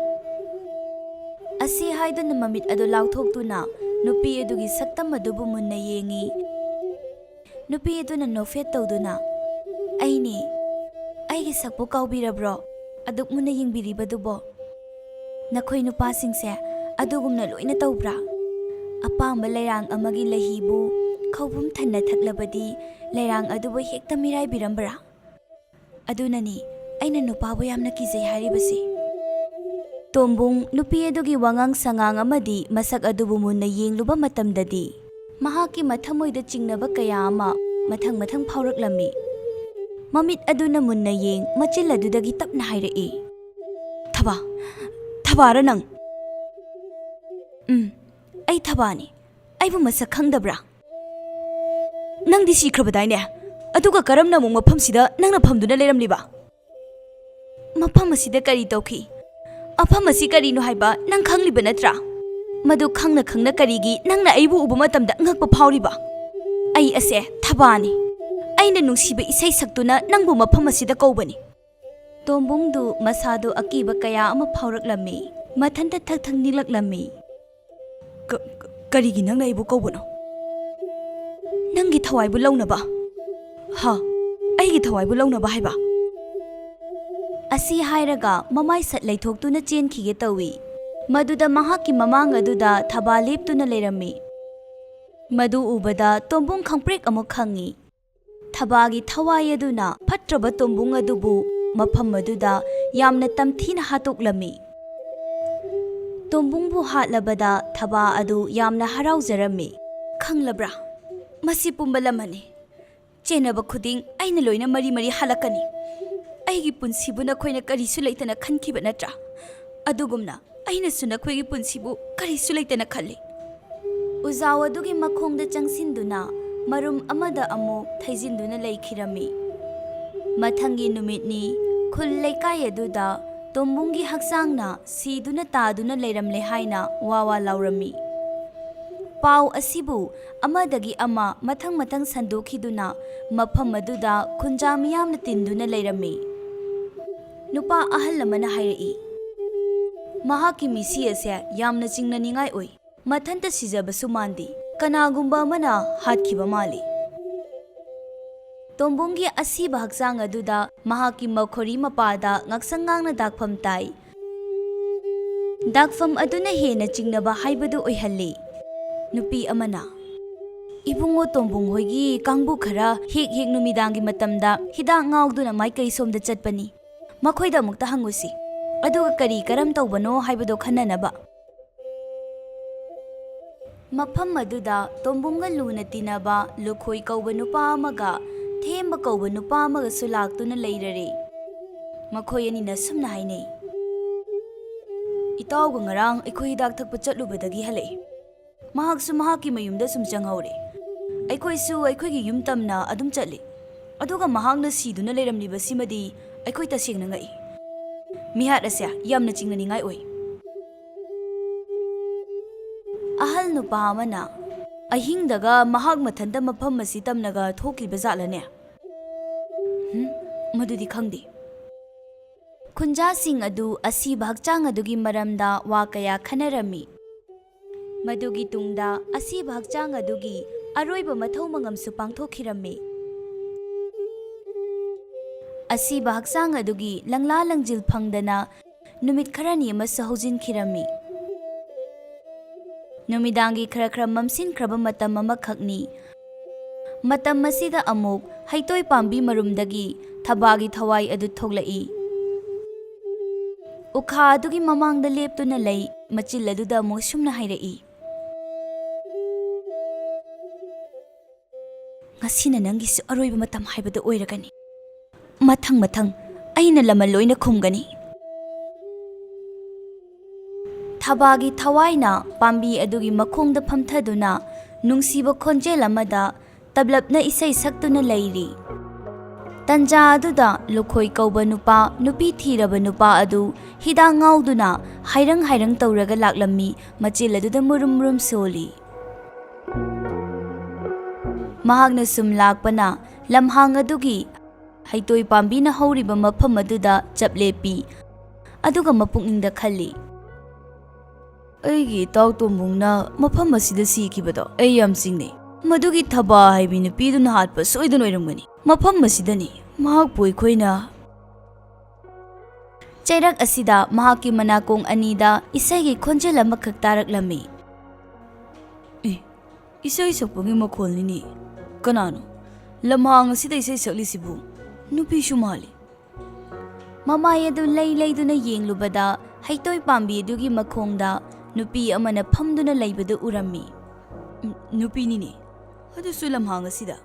ꯑꯁꯤ ꯍꯥꯏꯗꯨꯅ ꯃꯃꯤꯠ ꯑꯗꯨ ꯂꯥꯎꯊꯣꯛꯇꯨꯅ ꯅꯨꯄꯤ ꯑꯗꯨꯒꯤ ꯁꯛꯇꯝ ꯑꯗꯨꯕꯨ ꯃꯨꯟꯅ ꯌꯦꯡꯉꯤ꯫ ꯅꯨꯄꯤ ꯑꯗꯨꯅ ꯅꯣꯛꯐꯦꯠ ꯇꯧꯗꯨꯅ, "ꯑꯩꯅꯦ꯫ ꯑꯩꯒꯤ ꯁꯛꯄꯨ ꯀꯥꯎꯕꯤꯔꯕ꯭ꯔꯣ? ꯑꯗꯨꯛ ꯃꯨꯟꯅ ꯌꯦꯡꯕꯤꯔꯤꯕꯗꯨꯕꯣ? ꯅꯈꯣꯏ ꯅꯨꯄꯥꯁꯤꯡꯁꯦ ꯑꯗꯨꯒꯨꯝꯅ ꯂꯣꯏꯅ ꯇꯧꯕ꯭ꯔꯥ? ꯑꯄꯥꯝꯕ ꯂꯩꯔꯥꯡ ꯑꯃꯒꯤ ꯂꯩꯍꯤꯕꯨ ꯈꯧꯄꯨꯝ ꯊꯟꯅ ꯊꯛꯂꯕꯗꯤ ꯂꯩꯔꯥꯡ ꯑꯗꯨꯕꯨ ꯍꯦꯛꯇ ꯃꯤꯔꯥꯏꯕꯤꯔꯝꯕ꯭ꯔꯥ? ꯑꯗꯨꯅꯅꯤ ꯑꯩꯅ ꯅꯨꯄꯥꯕꯨ ꯌꯥꯝꯅ ꯀꯤꯖꯩ ꯍꯥꯏꯔꯤꯕꯁꯤ꯫" ꯇꯣꯝꯕꯨꯡ ꯅꯨꯄꯤ ꯑꯗꯨꯒꯤ ꯋꯥꯉꯥꯡ ꯁꯉꯥꯡ ꯑꯃꯗꯤ ꯃꯁꯛ ꯑꯗꯨꯕꯨ ꯃꯨꯟꯅ ꯌꯦꯡꯂꯨꯕ ꯃꯇꯝꯗꯗꯤ, ꯃꯍꯥꯛꯀꯤ ꯃꯊꯃꯣꯏꯗ ꯆꯤꯡꯅꯕ ꯀꯌꯥ ꯑꯃ ꯃꯊꯪ ꯃꯊꯪ ꯐꯥꯎꯔꯛꯂꯝꯃꯤ꯫ ꯃꯃꯤꯠ ꯑꯗꯨꯅ ꯃꯨꯟꯅ ꯌꯦꯡ, ꯃꯆꯤꯜ ꯑꯗꯨꯗꯒꯤ ꯇꯞꯅ ꯍꯥꯏꯔꯛꯏ, "ꯊꯕꯥ, ꯊꯕꯥꯔ ꯅꯪ?" "ꯎꯝ, ꯑꯩ ꯊꯕꯥꯅꯤ꯫ ꯑꯩꯕꯨ ꯃꯁꯛ ꯈꯪꯗꯕ꯭ꯔꯥ?" "ꯅꯪꯗꯤ ꯁꯤꯈ꯭ꯔꯕꯗꯥꯏꯅꯦ? ꯑꯗꯨꯒ ꯀꯔꯝꯅ ꯑꯃꯨꯛ ꯃꯐꯝꯁꯤꯗ ꯅꯪꯅ ꯐꯝꯗꯨꯅ ꯂꯩꯔꯝꯂꯤꯕ?" "ꯃꯐꯝ ꯑꯁꯤꯗ ꯀꯔꯤ ꯇꯧꯈꯤ? ꯃꯐꯝ ꯑꯁꯤ ꯀꯔꯤꯅꯣ ꯍꯥꯏꯕ ꯅꯪ ꯈꯪꯂꯤꯕ ꯅꯠꯇ꯭ꯔꯥ? ꯃꯗꯨ ꯈꯪꯅ ꯈꯪꯅ ꯀꯔꯤꯒꯤ ꯅꯪꯅ ꯑꯩꯕꯨ ꯎꯕ ꯃꯇꯝꯗ ꯉꯛꯄ ꯐꯥꯎꯔꯤꯕ? ꯑꯩ ꯑꯁꯦ ꯊꯕꯥꯅꯤ꯫ ꯑꯩꯅ ꯅꯨꯡꯁꯤꯕ ꯏꯁꯩ ꯁꯛꯇꯨꯅ ꯅꯪꯕꯨ ꯃꯐꯝ ꯑꯁꯤꯗ ꯀꯧꯕꯅꯤ꯫" ꯇꯣꯝꯕꯨꯡꯗꯨ ꯃꯁꯥꯗꯨ ꯑꯀꯤꯕ ꯀꯌꯥ ꯑꯃ ꯐꯥꯎꯔꯛꯂꯝꯃꯤ꯫ ꯃꯊꯟꯇ ꯊꯛ ꯊꯛ ꯅꯤꯛꯂꯛꯂꯝꯃꯤ꯫ "ꯀ-, ꯀ-, ꯀꯔꯤꯒꯤ ꯅꯪꯅ ꯑꯩꯕꯨ ꯀꯧꯕꯅꯣ? ꯅꯪꯒꯤ ꯊꯋꯥꯏꯕꯨ ꯂꯧꯅꯕ?" "ꯍꯥ? ꯑꯩꯒꯤ ꯊꯋꯥꯏꯕꯨ ꯂꯧꯅꯕ ꯍꯥꯏꯕ?" ꯑꯁꯤ ꯍꯥꯏꯔꯒ ꯃꯃꯥꯏ ꯁꯠ ꯂꯩꯊꯣꯛꯇꯨꯅ ꯆꯦꯟꯈꯤꯒꯦ ꯇꯧꯏ꯫ ꯃꯗꯨꯗ ꯃꯍꯥꯛꯀꯤ ꯃꯃꯥꯡ ꯑꯗꯨꯗ ꯊꯕꯥ ꯂꯦꯞꯇꯨꯅ ꯂꯩꯔꯝꯃꯤ꯫ ꯃꯗꯨ ꯎꯕꯗ ꯇꯣꯝꯕꯨꯡ ꯈꯪꯄ꯭ꯔꯦꯛ ꯑꯃꯨꯛ ꯈꯪꯏ꯫ ꯊꯕꯥꯒꯤ ꯊꯋꯥꯏ ꯑꯗꯨꯅ ꯐꯠꯇ꯭ꯔꯕ ꯇꯣꯝꯕꯨꯡ ꯑꯗꯨꯕꯨ ꯃꯐꯝ ꯑꯗꯨꯗ ꯌꯥꯝꯅ ꯇꯝꯊꯤꯅ ꯍꯥꯠꯇꯣꯛꯂꯝꯃꯤ꯫ ꯇꯣꯝꯕꯨꯡꯕꯨ ꯍꯥꯠꯂꯕꯗ ꯊꯕꯥ ꯑꯗꯨ ꯌꯥꯝꯅ ꯍꯔꯥꯎꯖꯔꯝꯃꯤ꯫ "ꯈꯪꯂꯕ꯭ꯔꯥ? ꯃꯁꯤ ꯄꯨꯝꯕ ꯂꯃꯟꯅꯤ꯫ ꯆꯦꯟꯅꯕ ꯈꯨꯗꯤꯡ ꯑꯩꯅ ꯂꯣꯏꯅ ꯃꯔꯤ ꯃꯔꯤ ꯍꯜꯂꯛꯀꯅꯤ꯫ ꯑꯩꯒꯤ ꯄꯨꯟꯁꯤꯕꯨ ꯅꯈꯣꯏꯅ ꯀꯔꯤꯁꯨ ꯂꯩꯇꯅ ꯈꯟꯈꯤꯕ ꯅꯠꯇ꯭ꯔꯥ? ꯑꯗꯨꯒꯨꯝꯅ ꯑꯩꯅꯁꯨ ꯅꯈꯣꯏꯒꯤ ꯄꯨꯟꯁꯤꯕꯨ ꯀꯔꯤꯁꯨ ꯂꯩꯇꯅ ꯈꯜꯂꯤ꯫" ꯎꯖꯥꯎ ꯑꯗꯨꯒꯤ ꯃꯈꯣꯡꯗ ꯆꯪꯁꯤꯟꯗꯨꯅ ꯃꯔꯨꯝ ꯑꯃꯗ ꯑꯃꯨꯛ ꯊꯩꯖꯤꯟꯗꯨꯅ ꯂꯩꯈꯤꯔꯝꯃꯤ꯫ ꯃꯊꯪꯒꯤ ꯅꯨꯃꯤꯠꯅꯤ, ꯈꯨꯜ ꯂꯩꯀꯥꯏ ꯑꯗꯨꯗ ꯇꯣꯝꯕꯨꯡꯒꯤ ꯍꯛꯆꯥꯡꯅ ꯁꯤꯗꯨꯅ ꯇꯥꯗꯨꯅ ꯂꯩꯔꯝꯂꯦ ꯍꯥꯏꯅ ꯋꯥ ꯋꯥ ꯂꯥꯎꯔꯝꯃꯤ꯫ ꯄꯥꯎ ꯑꯁꯤꯕꯨ ꯑꯃꯗꯒꯤ ꯑꯃ ꯃꯊꯪ ꯃꯊꯪ ꯁꯟꯗꯣꯛꯈꯤꯗꯨꯅ ꯃꯐꯝ ꯑꯗꯨꯗ ꯈꯨꯟꯖꯥ ꯃꯤꯌꯥꯝꯅ ꯇꯤꯟꯗꯨꯅ ꯂꯩꯔꯝꯃꯤ꯫ ꯅꯨꯄꯥ ꯑꯍꯜ ꯑꯃꯅ ꯍꯥꯏꯔꯛꯏ, "ꯃꯍꯥꯛꯀꯤ ꯃꯤꯁꯤ ꯑꯁꯦ ꯌꯥꯝꯅ ꯆꯤꯡꯅꯅꯤꯡꯉꯥꯏ ꯑꯣꯏ꯫ ꯃꯊꯟꯇ ꯁꯤꯖꯕꯁꯨ ꯃꯥꯟꯗꯦ꯫ ꯀꯅꯥꯒꯨꯝꯕ ꯑꯃꯅ ꯍꯥꯠꯈꯤꯕ ꯃꯥꯜꯂꯤ꯫" ꯇꯣꯝꯕꯨꯡꯒꯤ ꯑꯁꯤꯕ ꯍꯛꯆꯥꯡ ꯑꯗꯨꯗ ꯃꯍꯥꯛꯀꯤ ꯃꯈꯣꯔꯤ ꯃꯄꯥꯗ ꯉꯥꯛꯁꯪ ꯉꯥꯡꯅ ꯗꯥꯛꯐꯝ ꯇꯥꯏ꯫ ꯗꯥꯛꯐꯝ ꯑꯗꯨꯅ ꯍꯦꯟꯅ ꯆꯤꯡꯅꯕ ꯍꯥꯏꯕꯗꯨ ꯑꯣꯏꯍꯜꯂꯤ꯫ ꯅꯨꯄꯤ ꯑꯃꯅ, "ꯏꯕꯨꯡꯉꯣ ꯇꯣꯝꯕꯨꯡ ꯍꯣꯏꯒꯤ ꯀꯥꯡꯕꯨ ꯈꯔ ꯍꯦꯛ ꯍꯦꯛ ꯅꯨꯃꯤꯗꯥꯡꯒꯤ ꯃꯇꯝꯗ ꯍꯤꯗꯥꯛ ꯉꯥꯎꯗꯨꯅ ꯃꯥꯏꯀꯩ ꯁꯣꯝꯗ ꯆꯠꯄꯅꯤ꯫ ꯃꯈꯣꯏꯗ ꯑꯃꯨꯛꯇ ꯍꯪꯉꯨꯁꯤ꯫ ꯑꯗꯨꯒ ꯀꯔꯤ ꯀꯔꯝ ꯇꯧꯕꯅꯣ ꯍꯥꯏꯕꯗꯣ ꯈꯟꯅꯅꯕ꯫" ꯃꯐꯝ ꯑꯗꯨꯗ ꯇꯣꯝꯕꯨꯡꯒ ꯂꯨꯅ ꯇꯤꯟꯅꯕ ꯂꯨꯈꯣꯏ ꯀꯧꯕ ꯅꯨꯄꯥ ꯑꯃꯒ ꯊꯦꯝꯕ ꯀꯧꯕ ꯅꯨꯄꯥ ꯑꯃꯒꯁꯨ ꯂꯥꯛꯇꯨꯅ ꯂꯩꯔꯔꯦ꯫ ꯃꯈꯣꯏ ꯑꯅꯤꯅ ꯁꯨꯝꯅ ꯍꯥꯏꯅꯩ, "ꯏꯇꯥꯎꯒ ꯉꯔꯥꯡ ꯑꯩꯈꯣꯏ ꯍꯤꯗꯥꯛ ꯊꯛꯄ ꯆꯠꯂꯨꯕꯗꯒꯤ ꯍꯜꯂꯛꯏ꯫ ꯃꯍꯥꯛꯁꯨ ꯃꯍꯥꯛꯀꯤ ꯃꯌꯨꯝꯗ ꯁꯨꯝ ꯆꯪꯍꯧꯔꯦ꯫ ꯑꯩꯈꯣꯏꯁꯨ ꯑꯩꯈꯣꯏꯒꯤ ꯌꯨꯝ ꯇꯝꯅ ꯑꯗꯨꯝ ꯆꯠꯂꯤ꯫ ꯑꯗꯨꯒ ꯃꯍꯥꯛꯅ ꯁꯤꯗꯨꯅ ꯂꯩꯔꯝꯂꯤꯕꯁꯤꯃꯗꯤ ꯑꯩꯈꯣꯏ ꯇꯁꯦꯡꯅ ꯉꯛꯏ꯫ ꯃꯤꯍꯥꯠ ꯑꯁꯦ ꯌꯥꯝꯅ ꯆꯤꯡꯅꯅꯤꯡꯉꯥꯏ ꯑꯣꯏ꯫" ꯑꯍꯜ ꯅꯨꯄꯥ ꯑꯃꯅ, "ꯑꯍꯤꯡꯗꯒ ꯃꯍꯥꯛ ꯃꯊꯟꯇ ꯃꯐꯝ ꯑꯁꯤ ꯇꯝꯅꯒ ꯊꯣꯛꯈꯤꯕ ꯖꯥꯠꯂꯅꯦ? ꯍꯨꯝ, ꯃꯗꯨꯗꯤ ꯈꯪꯗꯦ꯫" ꯈꯨꯟꯖꯥꯁꯤꯡ ꯑꯗꯨ ꯑꯁꯤꯕ ꯍꯛꯆꯥꯡ ꯑꯗꯨꯒꯤ ꯃꯔꯝꯗ ꯋꯥ ꯀꯌꯥ ꯈꯟꯅꯔꯝꯃꯤ꯫ ꯃꯗꯨꯒꯤ ꯇꯨꯡꯗ ꯑꯁꯤꯕ ꯍꯛꯆꯥꯡ ꯑꯗꯨꯒꯤ ꯑꯔꯣꯏꯕ ꯃꯊꯧ ꯃꯉꯝꯁꯨ ꯄꯥꯡꯊꯣꯛꯈꯤꯔꯝꯃꯤ꯫ ꯑꯁꯤꯕ ꯍꯛꯆꯥꯡ ꯑꯗꯨꯒꯤ ꯂꯪꯂꯥ ꯂꯪꯖꯤꯜ ꯐꯪꯗꯅ ꯅꯨꯃꯤꯠ ꯈꯔꯅꯤ ꯑꯃꯁꯨ ꯍꯧꯖꯤꯟꯈꯤꯔꯝꯃꯤ꯫ ꯅꯨꯃꯤꯗꯥꯡꯒꯤ ꯈꯔ ꯈꯔ ꯃꯝꯁꯤꯟꯈ꯭ꯔꯕ ꯃꯇꯝ ꯑꯃꯈꯛꯅꯤ꯫ ꯃꯇꯝ ꯑꯁꯤꯗ ꯑꯃꯨꯛ ꯍꯩꯇꯣꯏ ꯄꯥꯝꯕꯤ ꯃꯔꯨꯝꯗꯒꯤ ꯊꯕꯥꯒꯤ ꯊꯋꯥꯏ ꯑꯗꯨ ꯊꯣꯛꯂꯛꯏ꯫ ꯎꯈꯥ ꯑꯗꯨꯒꯤ ꯃꯃꯥꯡꯗ ꯂꯦꯞꯇꯨꯅ ꯂꯩ꯫ ꯃꯆꯤꯜ ꯑꯗꯨꯗ ꯑꯃꯨꯛ ꯑꯁꯨꯝꯅ ꯍꯥꯏꯔꯛꯏ, "ꯉꯁꯤꯅ ꯅꯪꯒꯤꯁꯨ ꯑꯔꯣꯏꯕ ꯃꯇꯝ ꯍꯥꯏꯕꯗꯨ ꯑꯣꯏꯔꯒꯅꯤ꯫ ꯃꯊꯪ ꯃꯊꯪ ꯑꯩꯅ ꯂꯃꯟ ꯂꯣꯏꯅ ꯈꯨꯝꯒꯅꯤ꯫" ꯊꯕꯥꯒꯤ ꯊꯋꯥꯏꯅ ꯄꯥꯝꯕꯤ ꯑꯗꯨꯒꯤ ꯃꯈꯣꯡꯗ ꯐꯝꯊꯗꯨꯅ ꯅꯨꯡꯁꯤꯕ ꯈꯣꯟꯖꯦꯜ ꯑꯃꯗ ꯇꯞꯂꯞꯅ ꯏꯁꯩ ꯁꯛꯇꯨꯅ ꯂꯩꯔꯤ꯫ ꯇꯟꯖꯥ ꯑꯗꯨꯗ ꯂꯨꯈꯣꯏ ꯀꯧꯕ ꯅꯨꯄꯥ, ꯅꯨꯄꯤ ꯊꯤꯔꯕ ꯅꯨꯄꯥ ꯑꯗꯨ ꯍꯤꯗꯥꯛ ꯉꯥꯎꯗꯨꯅ ꯍꯥꯏꯔꯪ ꯍꯥꯏꯔꯪ ꯇꯧꯔꯒ ꯂꯥꯛꯂꯝꯃꯤ, ꯃꯆꯤꯜ ꯑꯗꯨꯗ ꯃꯨꯔꯨꯝ ꯃꯨꯔꯨꯝ ꯁꯣꯜꯂꯤ꯫ ꯃꯍꯥꯛꯅ ꯁꯨꯝ ꯂꯥꯛꯄꯅ ꯂꯝꯍꯥꯡ ꯑꯗꯨꯒꯤ ꯍꯩꯇꯣꯏ ꯄꯥꯝꯕꯤꯅ ꯍꯧꯔꯤꯕ ꯃꯐꯝ ꯑꯗꯨꯗ ꯆꯞ ꯂꯦꯞꯄꯤ꯫ ꯑꯗꯨꯒ ꯃꯄꯨꯛꯅꯤꯡꯗ ꯈꯜꯂꯤ, "ꯑꯩꯒꯤ ꯏꯇꯥꯎ ꯇꯣꯝꯕꯨꯡꯅ ꯃꯐꯝ ꯑꯁꯤꯗ ꯁꯤꯈꯤꯕꯗꯣ ꯑꯩ ꯌꯥꯝ ꯆꯤꯡꯅꯩ꯫ ꯃꯗꯨꯒꯤ ꯊꯕꯥ ꯍꯥꯏꯕꯤ ꯅꯨꯄꯤꯗꯨꯅ ꯍꯥꯠꯄ ꯁꯣꯏꯗꯅ ꯑꯣꯏꯔꯝꯒꯅꯤ꯫ ꯃꯐꯝ ꯑꯁꯤꯗꯅꯤ ꯃꯍꯥꯛꯄꯨ ꯑꯩꯈꯣꯏꯅ" ꯆꯩꯔꯛ ꯑꯁꯤꯗ ꯃꯍꯥꯛꯀꯤ ꯃꯅꯥꯀꯣꯡ ꯑꯅꯤꯗ ꯏꯁꯩꯒꯤ ꯈꯣꯟꯖꯦꯜ ꯑꯃꯈꯛ ꯇꯥꯔꯛꯂꯝꯃꯤ꯫ "ꯑꯦ, ꯏꯁꯩ ꯁꯛꯄꯒꯤ ꯃꯈꯣꯜꯅꯤꯅꯦ꯫ ꯀꯅꯥꯅꯣ ꯂꯝꯍꯥꯡ ꯑꯁꯤꯗ ꯏꯁꯩ ꯁꯛꯂꯤꯁꯤꯕꯨ? ꯅꯨꯄꯤꯁꯨ ꯃꯥꯜꯂꯤ꯫" ꯃꯃꯥꯏ ꯑꯗꯨ ꯂꯩ ꯂꯩꯗꯨꯅ ꯌꯦꯡꯂꯨꯕꯗ ꯍꯩꯇꯣꯏ ꯄꯥꯝꯕꯤ ꯑꯗꯨꯒꯤ ꯃꯈꯣꯡꯗ ꯅꯨꯄꯤ ꯑꯃꯅ ꯐꯝꯗꯨꯅ ꯂꯩꯕꯗꯨ ꯎꯔꯝꯃꯤ꯫ "ꯎꯝ, ꯅꯨꯄꯤꯅꯤꯅꯦ, ꯑꯗꯨꯁꯨ ꯂꯝꯍꯥꯡ ꯑꯁꯤꯗ꯫"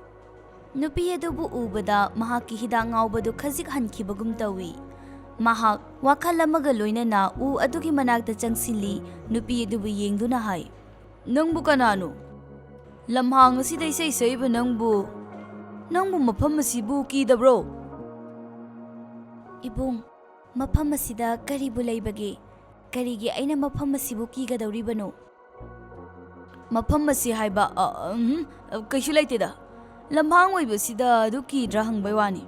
ꯅꯨꯄꯤ ꯑꯗꯨꯕꯨ ꯎꯕꯗ ꯃꯍꯥꯛꯀꯤ ꯍꯤꯗꯥꯛ ꯉꯥꯎꯕꯗꯨ ꯈꯖꯤꯛ ꯍꯟꯈꯤꯕꯒꯨꯝ ꯇꯧꯏ꯫ ꯃꯍꯥꯛ ꯋꯥꯈꯜ ꯑꯃꯒ ꯂꯣꯏꯅꯅ ꯎ ꯑꯗꯨꯒꯤ ꯃꯅꯥꯛꯇ ꯆꯪꯁꯤꯜꯂꯤ, ꯅꯨꯄꯤ ꯑꯗꯨꯕꯨ ꯌꯦꯡꯗꯨꯅ ꯍꯥꯏ, "ꯅꯪꯕꯨ ꯀꯅꯥꯅꯣ? ꯂꯝꯍꯥꯡ ꯑꯁꯤꯗ ꯏꯁꯩ ꯁꯛꯏꯕ ꯅꯪꯕꯨ, ꯅꯪꯕꯨ ꯃꯐꯝ ꯑꯁꯤꯕꯨ ꯀꯤꯗꯕ꯭ꯔꯣ?" "ꯏꯕꯨꯡ, ꯃꯐꯝ ꯑꯁꯤꯗ ꯀꯔꯤꯕꯨ ꯂꯩꯕꯒꯦ? ꯀꯔꯤꯒꯤ ꯑꯩꯅ ꯃꯐꯝ ꯑꯁꯤꯕꯨ ꯀꯤꯒꯗꯧꯔꯤꯕꯅꯣ?" "ꯃꯐꯝ ꯑꯁꯤ ꯍꯥꯏꯕ, ꯑ, ꯎꯝ, ꯀꯩꯁꯨ ꯂꯩꯇꯦꯗ꯫ ꯂꯝꯍꯥꯡ ꯑꯣꯏꯕꯁꯤꯗ ꯑꯗꯨ ꯀꯤꯗ꯭ꯔꯥ ꯍꯪꯕꯩ ꯋꯥꯅꯤ꯫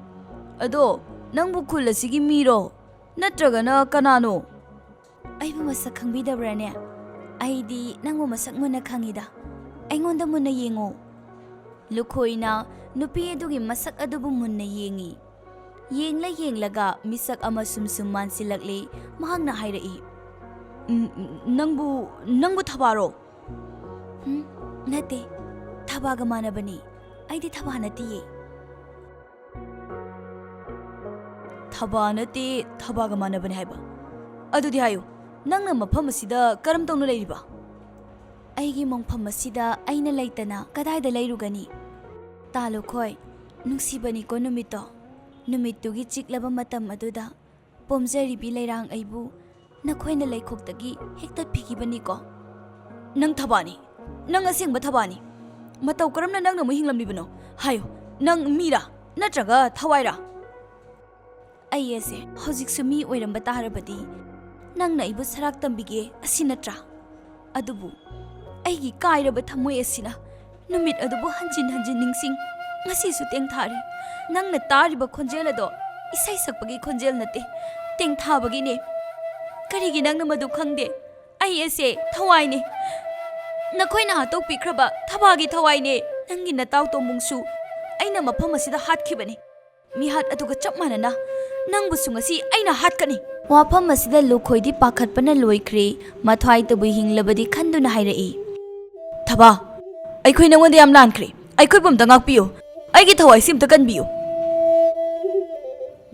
ꯑꯗꯣ, ꯅꯪꯕꯨ ꯈꯨꯜ ꯑꯁꯤꯒꯤ ꯃꯤꯔꯣ? ꯅꯠꯇ꯭ꯔꯒꯅ ꯀꯅꯥꯅꯣ?" "ꯑꯩꯕꯨ ꯃꯁꯛ ꯈꯪꯕꯤꯗꯕ꯭ꯔꯥꯅꯦ? ꯑꯩꯗꯤ ꯅꯪꯕꯨ ꯃꯁꯛ ꯃꯨꯟꯅ ꯈꯪꯉꯤꯗ꯫ ꯑꯩꯉꯣꯟꯗ ꯃꯨꯟꯅ ꯌꯦꯡꯉꯣ꯫" ꯂꯨꯈꯣꯏꯅ ꯅꯨꯄꯤ ꯑꯗꯨꯒꯤ ꯃꯁꯛ ꯑꯗꯨꯕꯨ ꯃꯨꯟꯅ ꯌꯦꯡꯉꯤ꯫ ꯌꯦꯡꯂ ꯌꯦꯡꯂꯒ ꯃꯤꯁꯛ ꯑꯃ ꯁꯨꯝ ꯁꯨꯝ ꯃꯥꯟꯁꯤꯜꯂꯛꯂꯦ꯫ ꯃꯍꯥꯛꯅ ꯍꯥꯏꯔꯛꯏ, "ꯎꯝ, ꯅꯪꯕꯨ, ꯅꯪꯕꯨ ꯊꯕꯥꯔꯣ?" "ꯎꯝ, ꯅꯠꯇꯦ, ꯊꯕꯥꯒ ꯃꯥꯟꯅꯕꯅꯤ꯫ ꯑꯩꯗꯤ ꯊꯕꯥ ꯅꯠꯇꯤꯌꯦ꯫" "ꯊꯕꯥ ꯅꯠꯇꯦ, ꯊꯕꯥꯒ ꯃꯥꯟꯅꯕꯅꯤ ꯍꯥꯏꯕ? ꯑꯗꯨꯗꯤ ꯍꯥꯏꯌꯨ, ꯅꯪꯅ ꯃꯐꯝ ꯑꯁꯤꯗ ꯀꯔꯝ ꯇꯧꯅ ꯂꯩꯔꯤꯕ?" "ꯑꯩꯒꯤ ꯃꯣꯡꯐꯝ ꯑꯁꯤꯗ ꯑꯩꯅ ꯂꯩꯇꯅ ꯀꯗꯥꯏꯗ ꯂꯩꯔꯨꯒꯅꯤ?" "ꯇꯥ ꯂꯨꯈꯣꯏ, ꯅꯨꯡꯁꯤꯕꯅꯤꯀꯣ ꯅꯨꯃꯤꯠꯇꯣ꯫ ꯅꯨꯃꯤꯠꯇꯨꯒꯤ ꯆꯤꯛꯂꯕ ꯃꯇꯝ ꯑꯗꯨꯗ ꯄꯣꯝꯖꯔꯤꯕꯤ ꯂꯩꯔꯥꯡ ꯑꯩꯕꯨ ꯅꯈꯣꯏꯅ ꯂꯩꯈꯣꯛꯇꯒꯤ ꯍꯦꯛꯇꯠꯄꯤꯈꯤꯕꯅꯤꯀꯣ꯫" "ꯅꯪ ꯊꯕꯥꯅꯤ, ꯅꯪ ꯑꯁꯦꯡꯕ ꯊꯕꯥꯅꯤ꯫ ꯃꯇꯧ ꯀꯔꯝꯅ ꯅꯪꯅ ꯑꯃꯨꯛ ꯍꯤꯡꯂꯝꯂꯤꯕꯅꯣ? ꯍꯥꯏꯌꯨ, ꯅꯪ ꯃꯤꯔꯥ ꯅꯠꯇ꯭ꯔꯒ ꯊꯋꯥꯏꯔꯥ? ꯑꯩ ꯑꯁꯦ ꯍꯧꯖꯤꯛꯁꯨ ꯃꯤ ꯑꯣꯏꯔꯝꯕ ꯇꯥꯔꯕꯗꯤ ꯅꯪꯅ ꯑꯩꯕꯨ ꯁꯔꯥꯛ ꯇꯝꯕꯤꯒꯦ ꯑꯁꯤ ꯅꯠꯇ꯭ꯔꯥ? ꯑꯗꯨꯕꯨ ꯑꯩꯒꯤ ꯀꯥꯏꯔꯕ ꯊꯃꯣꯏ ꯑꯁꯤꯅ ꯅꯨꯃꯤꯠ ꯑꯗꯨꯕꯨ ꯍꯟꯖꯤꯟ ꯍꯟꯖꯤꯟ ꯅꯤꯡꯁꯤꯡ, ꯉꯁꯤꯁꯨ ꯇꯦꯡꯊꯥꯔꯤ꯫ ꯅꯪꯅ ꯇꯥꯔꯤꯕ ꯈꯣꯟꯖꯦꯜ ꯑꯗꯣ ꯏꯁꯩ ꯁꯛꯄꯒꯤ ꯈꯣꯟꯖꯦꯜ ꯅꯠꯇꯦ, ꯇꯦꯡꯊꯥꯕꯒꯤꯅꯦ꯫ ꯀꯔꯤꯒꯤ ꯅꯪꯅ ꯃꯗꯨ ꯈꯪꯗꯦ? ꯑꯩ ꯑꯁꯦ ꯊꯋꯥꯏꯅꯦ, ꯅꯈꯣꯏꯅ ꯍꯥꯠꯇꯣꯛꯄꯤꯈ꯭ꯔꯕ ꯊꯕꯥꯒꯤ ꯊꯋꯥꯏꯅꯦ꯫ ꯅꯪꯒꯤ ꯅꯇꯥꯎ ꯇꯣꯝꯕꯨꯡꯁꯨ ꯑꯩꯅ ꯃꯐꯝ ꯑꯁꯤꯗ ꯍꯥꯠꯈꯤꯕꯅꯤ꯫ ꯃꯤꯍꯥꯠ ꯑꯗꯨꯒ ꯆꯞ ꯃꯥꯟꯅꯅ ꯅꯪꯕꯨꯁꯨ ꯉꯁꯤ ꯑꯩꯅ ꯍꯥꯠꯀꯅꯤ꯫ ꯋꯥꯐꯝ ꯑꯁꯤꯗ ꯂꯨꯈꯣꯏꯗꯤ ꯄꯥꯈꯠꯄꯅ ꯂꯣꯏꯈ꯭ꯔꯦ꯫ ꯃꯊ꯭ꯋꯥꯏꯇꯕꯨ ꯍꯤꯡꯂꯕꯗꯤ ꯈꯟꯗꯨꯅ ꯍꯥꯏꯔꯛꯏ, "ꯊꯕꯥ, ꯑꯩꯈꯣꯏ ꯅꯉꯣꯟꯗ ꯌꯥꯝ ꯂꯥꯟꯈ꯭ꯔꯦ꯫ ꯑꯩꯈꯣꯏꯕꯨ ꯑꯝꯇ ꯉꯥꯛꯄꯤꯌꯨ꯫ ꯑꯩꯒꯤ ꯊꯋꯥꯏꯁꯤ ꯑꯝꯇ ꯀꯟꯕꯤꯌꯨ꯫"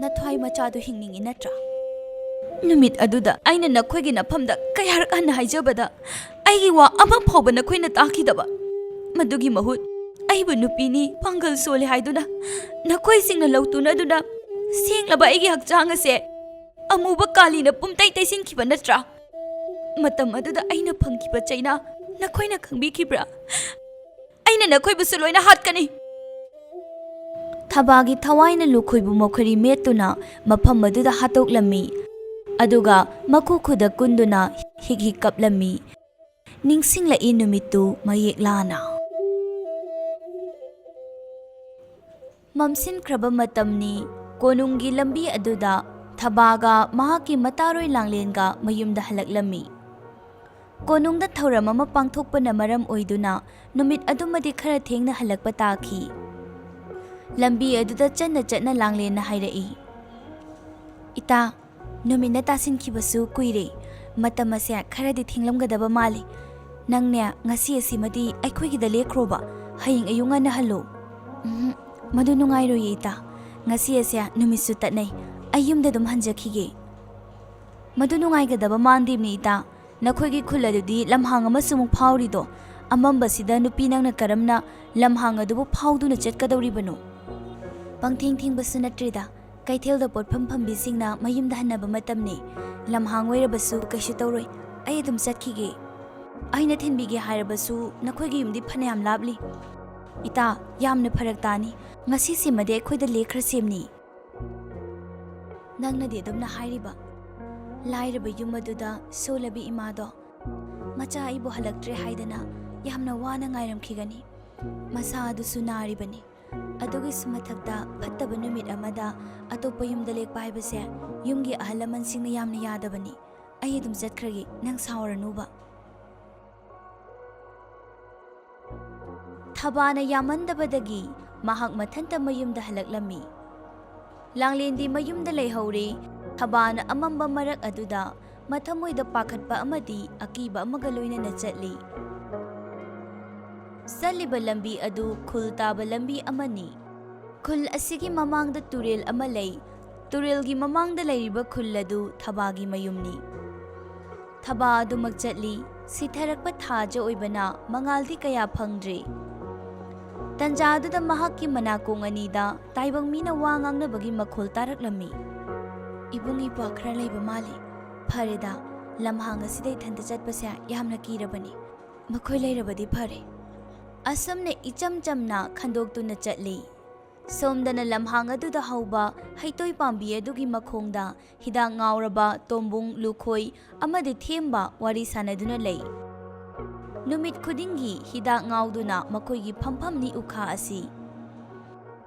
ꯅꯊ꯭ꯋꯥꯏ ꯃꯆꯥꯗꯨ ꯍꯤꯡꯅꯤꯡꯏ ꯅꯠꯇ꯭ꯔꯥ? ꯅꯨꯃꯤꯠ ꯑꯗꯨꯗ ꯑꯩꯅ ꯅꯈꯣꯏꯒꯤ ꯅꯐꯝꯗ ꯀꯌꯥꯔꯛ ꯍꯟꯅ ꯍꯥꯏꯖꯕꯗ ꯑꯩꯒꯤ ꯋꯥ ꯑꯃ ꯐꯥꯎꯕ ꯅꯈꯣꯏꯅ ꯇꯥꯈꯤꯗꯕ꯫ ꯃꯗꯨꯒꯤ ꯃꯍꯨꯠ ꯑꯩꯕꯨ ꯅꯨꯄꯤꯅꯤ, ꯄꯥꯡꯒꯜ ꯁꯣꯜꯂꯤ ꯍꯥꯏꯗꯨꯅ ꯅꯈꯣꯏꯁꯤꯡꯅ ꯂꯧꯇꯨꯅꯗꯨꯅ ꯁꯦꯡꯂꯕ ꯑꯩꯒꯤ ꯍꯛꯆꯥꯡ ꯑꯁꯦ ꯑꯃꯨꯕ ꯀꯥꯂꯤꯅ ꯄꯨꯝꯇꯩ ꯇꯩꯁꯤꯟꯈꯤꯕ ꯅꯠꯇ꯭ꯔꯥ? ꯃꯇꯝ ꯑꯗꯨꯗ ꯑꯩꯅ ꯐꯪꯈꯤꯕ ꯆꯩꯅꯥ ꯅꯈꯣꯏꯅ ꯈꯪꯕꯤꯈꯤꯕ꯭ꯔꯥ? ꯑꯩꯅ ꯅꯈꯣꯏꯕꯨꯁꯨ ꯂꯣꯏꯅ ꯍꯥꯠꯀꯅꯤ꯫ ꯊꯕꯥꯒꯤ ꯊꯋꯥꯏꯅ ꯂꯨꯈꯣꯏꯕꯨ ꯃꯈꯣꯏꯔꯤ ꯃꯦꯠꯇꯨꯅ ꯃꯐꯝ ꯑꯗꯨꯗ ꯍꯥꯠꯇꯣꯛꯂꯝꯃꯤ꯫ ꯑꯗꯨꯒ ꯃꯈꯨ ꯈꯨꯗ ꯀꯨꯟꯗꯨꯅ ꯍꯤꯛ ꯍꯤꯛ ꯀꯞꯂꯝꯃꯤ꯫ ꯅꯤꯡꯁꯤꯡꯂꯛꯏ ꯅꯨꯃꯤꯠꯇꯨ ꯃꯌꯦꯛ ꯂꯥꯅ꯫ ꯃꯝꯁꯤꯟꯈ꯭ꯔꯕ ꯃꯇꯝꯅꯤ꯫ ꯀꯣꯅꯨꯡꯒꯤ ꯂꯝꯕꯤ ꯑꯗꯨꯗ ꯊꯕꯥꯒ ꯃꯍꯥꯛꯀꯤ ꯃꯇꯥꯔꯣꯏ ꯂꯥꯡꯂꯦꯟꯒ ꯃꯌꯨꯝꯗ ꯍꯜꯂꯛꯂꯝꯃꯤ꯫ ꯀꯣꯅꯨꯡꯗ ꯊꯧꯔꯝ ꯑꯃ ꯄꯥꯡꯊꯣꯛꯄꯅ ꯃꯔꯝ ꯑꯣꯏꯗꯨꯅ ꯅꯨꯃꯤꯠ ꯑꯗꯨꯃꯗꯤ ꯈꯔ ꯊꯦꯡꯅ ꯍꯜꯂꯛꯄ ꯇꯥꯈꯤ꯫ ꯂꯝꯕꯤ ꯑꯗꯨꯗ ꯆꯠꯅ ꯆꯠꯅ ꯂꯥꯡꯂꯦꯟꯅ ꯍꯥꯏꯔꯛꯏ, "ꯏꯇꯥ, ꯅꯨꯃꯤꯠꯅ ꯇꯥꯁꯤꯟꯈꯤꯕꯁꯨ ꯀꯨꯏꯔꯦ꯫ ꯃꯇꯝ ꯑꯁꯦ ꯈꯔꯗꯤ ꯊꯦꯡꯂꯝꯒꯗꯕ ꯃꯥꯜꯂꯤ꯫ ꯅꯪꯅꯦ, ꯉꯁꯤ ꯑꯁꯤꯃꯗꯤ ꯑꯩꯈꯣꯏꯒꯤꯗ ꯂꯦꯛꯈ꯭ꯔꯣꯕ꯫ ꯍꯌꯦꯡ ꯑꯌꯨꯛ ꯉꯟꯅ ꯍꯜꯂꯨ꯫" "ꯎꯝ, ꯃꯗꯨ ꯅꯨꯡꯉꯥꯏꯔꯣꯏꯌꯦ ꯏꯇꯥ꯫ ꯉꯁꯤ ꯑꯁꯦ ꯅꯨꯃꯤꯠꯁꯨ ꯇꯠꯅꯩ꯫ ꯑꯩ ꯌꯨꯝꯗ ꯑꯗꯨꯝ ꯍꯟꯖꯈꯤꯒꯦ꯫" "ꯃꯗꯨ ꯅꯨꯡꯉꯥꯏꯒꯗꯕ ꯃꯥꯟꯗꯦꯝꯅꯦ ꯏꯇꯥ꯫ ꯅꯈꯣꯏꯒꯤ ꯈꯨꯜ ꯑꯗꯨꯗꯤ ꯂꯝꯍꯥꯡ ꯑꯃꯁꯨ ꯑꯃꯨꯛ ꯐꯥꯎꯔꯤꯗꯣ꯫ ꯑꯃꯝꯕꯁꯤꯗ ꯅꯨꯄꯤ ꯅꯪꯅ ꯀꯔꯝꯅ ꯂꯝꯍꯥꯡ ꯑꯗꯨꯕꯨ ꯐꯥꯎꯗꯨꯅ ꯆꯠꯀꯗꯧꯔꯤꯕꯅꯣ?" "ꯄꯪꯊꯦꯡ ꯊꯦꯡꯕꯁꯨ ꯅꯠꯇ꯭ꯔꯦꯗ꯫ ꯀꯩꯊꯦꯜꯗ ꯄꯣꯠꯐꯝ ꯐꯝꯕꯤꯁꯤꯡꯅ ꯃꯌꯨꯝꯗ ꯍꯟꯅꯕ ꯃꯇꯝꯅꯤ꯫ ꯂꯝꯍꯥꯡ ꯑꯣꯏꯔꯕꯁꯨ ꯀꯩꯁꯨ ꯇꯧꯔꯣꯏ꯫ ꯑꯩ ꯑꯗꯨꯝ ꯆꯠꯈꯤꯒꯦ꯫" ꯑꯩꯅ ꯊꯤꯟꯕꯤꯒꯦ ꯍꯥꯏꯔꯕꯁꯨ ꯅꯈꯣꯏꯒꯤ ꯌꯨꯝꯗꯤ ꯐꯅꯌꯥꯝ ꯂꯥꯞꯂꯤ꯫ ꯏꯇꯥ, ꯌꯥꯝꯅ ꯐꯔꯛ ꯇꯥꯅꯤ꯫ ꯉꯁꯤꯁꯤꯃꯗꯤ ꯑꯩꯈꯣꯏꯗ ꯂꯦꯛꯈ꯭ꯔꯁꯦꯝꯅꯤ꯫ ꯅꯪꯅꯗꯤ ꯑꯗꯨꯝꯅ ꯍꯥꯏꯔꯤꯕ꯫ ꯂꯥꯏꯔꯕ ꯌꯨꯝ ꯑꯗꯨꯗ ꯁꯣꯜꯂꯕꯤ ꯏꯃꯥꯗꯣ ꯃꯆꯥ ꯑꯩꯕꯨ ꯍꯜꯂꯛꯇ꯭ꯔꯦ ꯍꯥꯏꯗꯅ ꯌꯥꯝꯅ ꯋꯥꯅ ꯉꯥꯏꯔꯝꯈꯤꯒꯅꯤ꯫ ꯃꯁꯥ ꯑꯗꯨꯁꯨ ꯅꯥꯔꯤꯕꯅꯤ꯫ ꯑꯗꯨꯒꯤꯁꯨ ꯃꯊꯛꯇ ꯐꯠꯇꯕ ꯅꯨꯃꯤꯠ ꯑꯃꯗ ꯑꯇꯣꯞꯄ ꯌꯨꯝꯗ ꯂꯦꯛꯄ ꯍꯥꯏꯕꯁꯦ ꯌꯨꯝꯒꯤ ꯑꯍꯜ ꯂꯃꯟꯁꯤꯡꯅ ꯌꯥꯝꯅ ꯌꯥꯗꯕꯅꯤ꯫ ꯑꯩ ꯑꯗꯨꯝ ꯆꯠꯈ꯭ꯔꯒꯦ, ꯅꯪ ꯁꯥꯎꯔꯅꯨꯕ꯫ ꯊꯕꯥꯅ ꯌꯥꯝꯃꯟꯗꯕꯗꯒꯤ ꯃꯍꯥꯛ ꯃꯊꯟꯇ ꯃꯌꯨꯝꯗ ꯍꯜꯂꯛꯂꯝꯃꯤ꯫ ꯂꯥꯡꯂꯦꯟꯗꯤ ꯃꯌꯨꯝꯗ ꯂꯩꯍꯧꯔꯦ꯫ ꯊꯕꯥꯅ ꯑꯃꯝꯕ ꯃꯔꯛ ꯑꯗꯨꯗ ꯃꯊꯃꯣꯏꯗ ꯄꯥꯈꯠꯄ ꯑꯃꯗꯤ ꯑꯀꯤꯕ ꯑꯃꯒ ꯂꯣꯏꯅꯅ ꯆꯠꯂꯤ꯫ ꯆꯠꯂꯤꯕ ꯂꯝꯕꯤ ꯑꯗꯨ ꯈꯨꯜ ꯇꯥꯕ ꯂꯝꯕꯤ ꯑꯃꯅꯤ꯫ ꯈꯨꯜ ꯑꯁꯤꯒꯤ ꯃꯃꯥꯡꯗ ꯇꯨꯔꯦꯜ ꯑꯃ ꯂꯩ꯫ ꯇꯨꯔꯦꯜꯒꯤ ꯃꯃꯥꯡꯗ ꯂꯩꯔꯤꯕ ꯈꯨꯜ ꯑꯗꯨ ꯊꯕꯥꯒꯤ ꯃꯌꯨꯝꯅꯤ꯫ ꯊꯕꯥ ꯑꯗꯨꯃꯛ ꯆꯠꯂꯤ꯫ ꯁꯤꯊꯔꯛꯄ ꯊꯥꯖ ꯑꯣꯏꯕꯅ ꯃꯉꯥꯜꯗꯤ ꯀꯌꯥ ꯐꯪꯗ꯭ꯔꯤ꯫ ꯇꯟꯖꯥ ꯑꯗꯨꯗ ꯃꯍꯥꯛꯀꯤ ꯃꯅꯥꯀꯣꯡ ꯑꯅꯤꯗ ꯇꯥꯏꯕꯪ ꯃꯤꯅ ꯋꯥ ꯉꯥꯡꯅꯕꯒꯤ ꯃꯈꯣꯜ ꯇꯥꯔꯛꯂꯝꯃꯤ꯫ "ꯏꯕꯨꯡ ꯏꯄ꯭ꯋꯥ ꯈꯔ ꯂꯩꯕ ꯃꯥꯜꯂꯤ꯫ ꯐꯔꯦꯗ, ꯂꯝꯍꯥꯡ ꯑꯁꯤꯗ ꯏꯊꯟꯇ ꯆꯠꯄꯁꯦ ꯌꯥꯝꯅ ꯀꯤꯔꯕꯅꯤ꯫ ꯃꯈꯣꯏ ꯂꯩꯔꯕꯗꯤ ꯐꯔꯦ꯫" ꯑꯁꯨꯝꯅ ꯏꯆꯝ ꯆꯝꯅ ꯈꯟꯗꯣꯛꯇꯨꯅ ꯆꯠꯂꯤ꯫ ꯁꯣꯝꯗꯅ ꯂꯝꯍꯥꯡ ꯑꯗꯨꯗ ꯍꯧꯕ ꯍꯩꯇꯣꯏ ꯄꯥꯝꯕꯤ ꯑꯗꯨꯒꯤ ꯃꯈꯣꯡꯗ ꯍꯤꯗꯥꯛ ꯉꯥꯎꯔꯕ ꯇꯣꯝꯕꯨꯡ, ꯂꯨꯈꯣꯏ ꯑꯃꯗꯤ ꯊꯦꯝꯕ ꯋꯥꯔꯤ ꯁꯥꯟꯅꯗꯨꯅ ꯂꯩ꯫ ꯅꯨꯃꯤꯠ ꯈꯨꯗꯤꯡꯒꯤ ꯍꯤꯗꯥꯛ ꯉꯥꯎꯗꯨꯅ ꯃꯈꯣꯏꯒꯤ ꯐꯝꯐꯝꯅꯤ ꯎꯈꯥ ꯑꯁꯤ꯫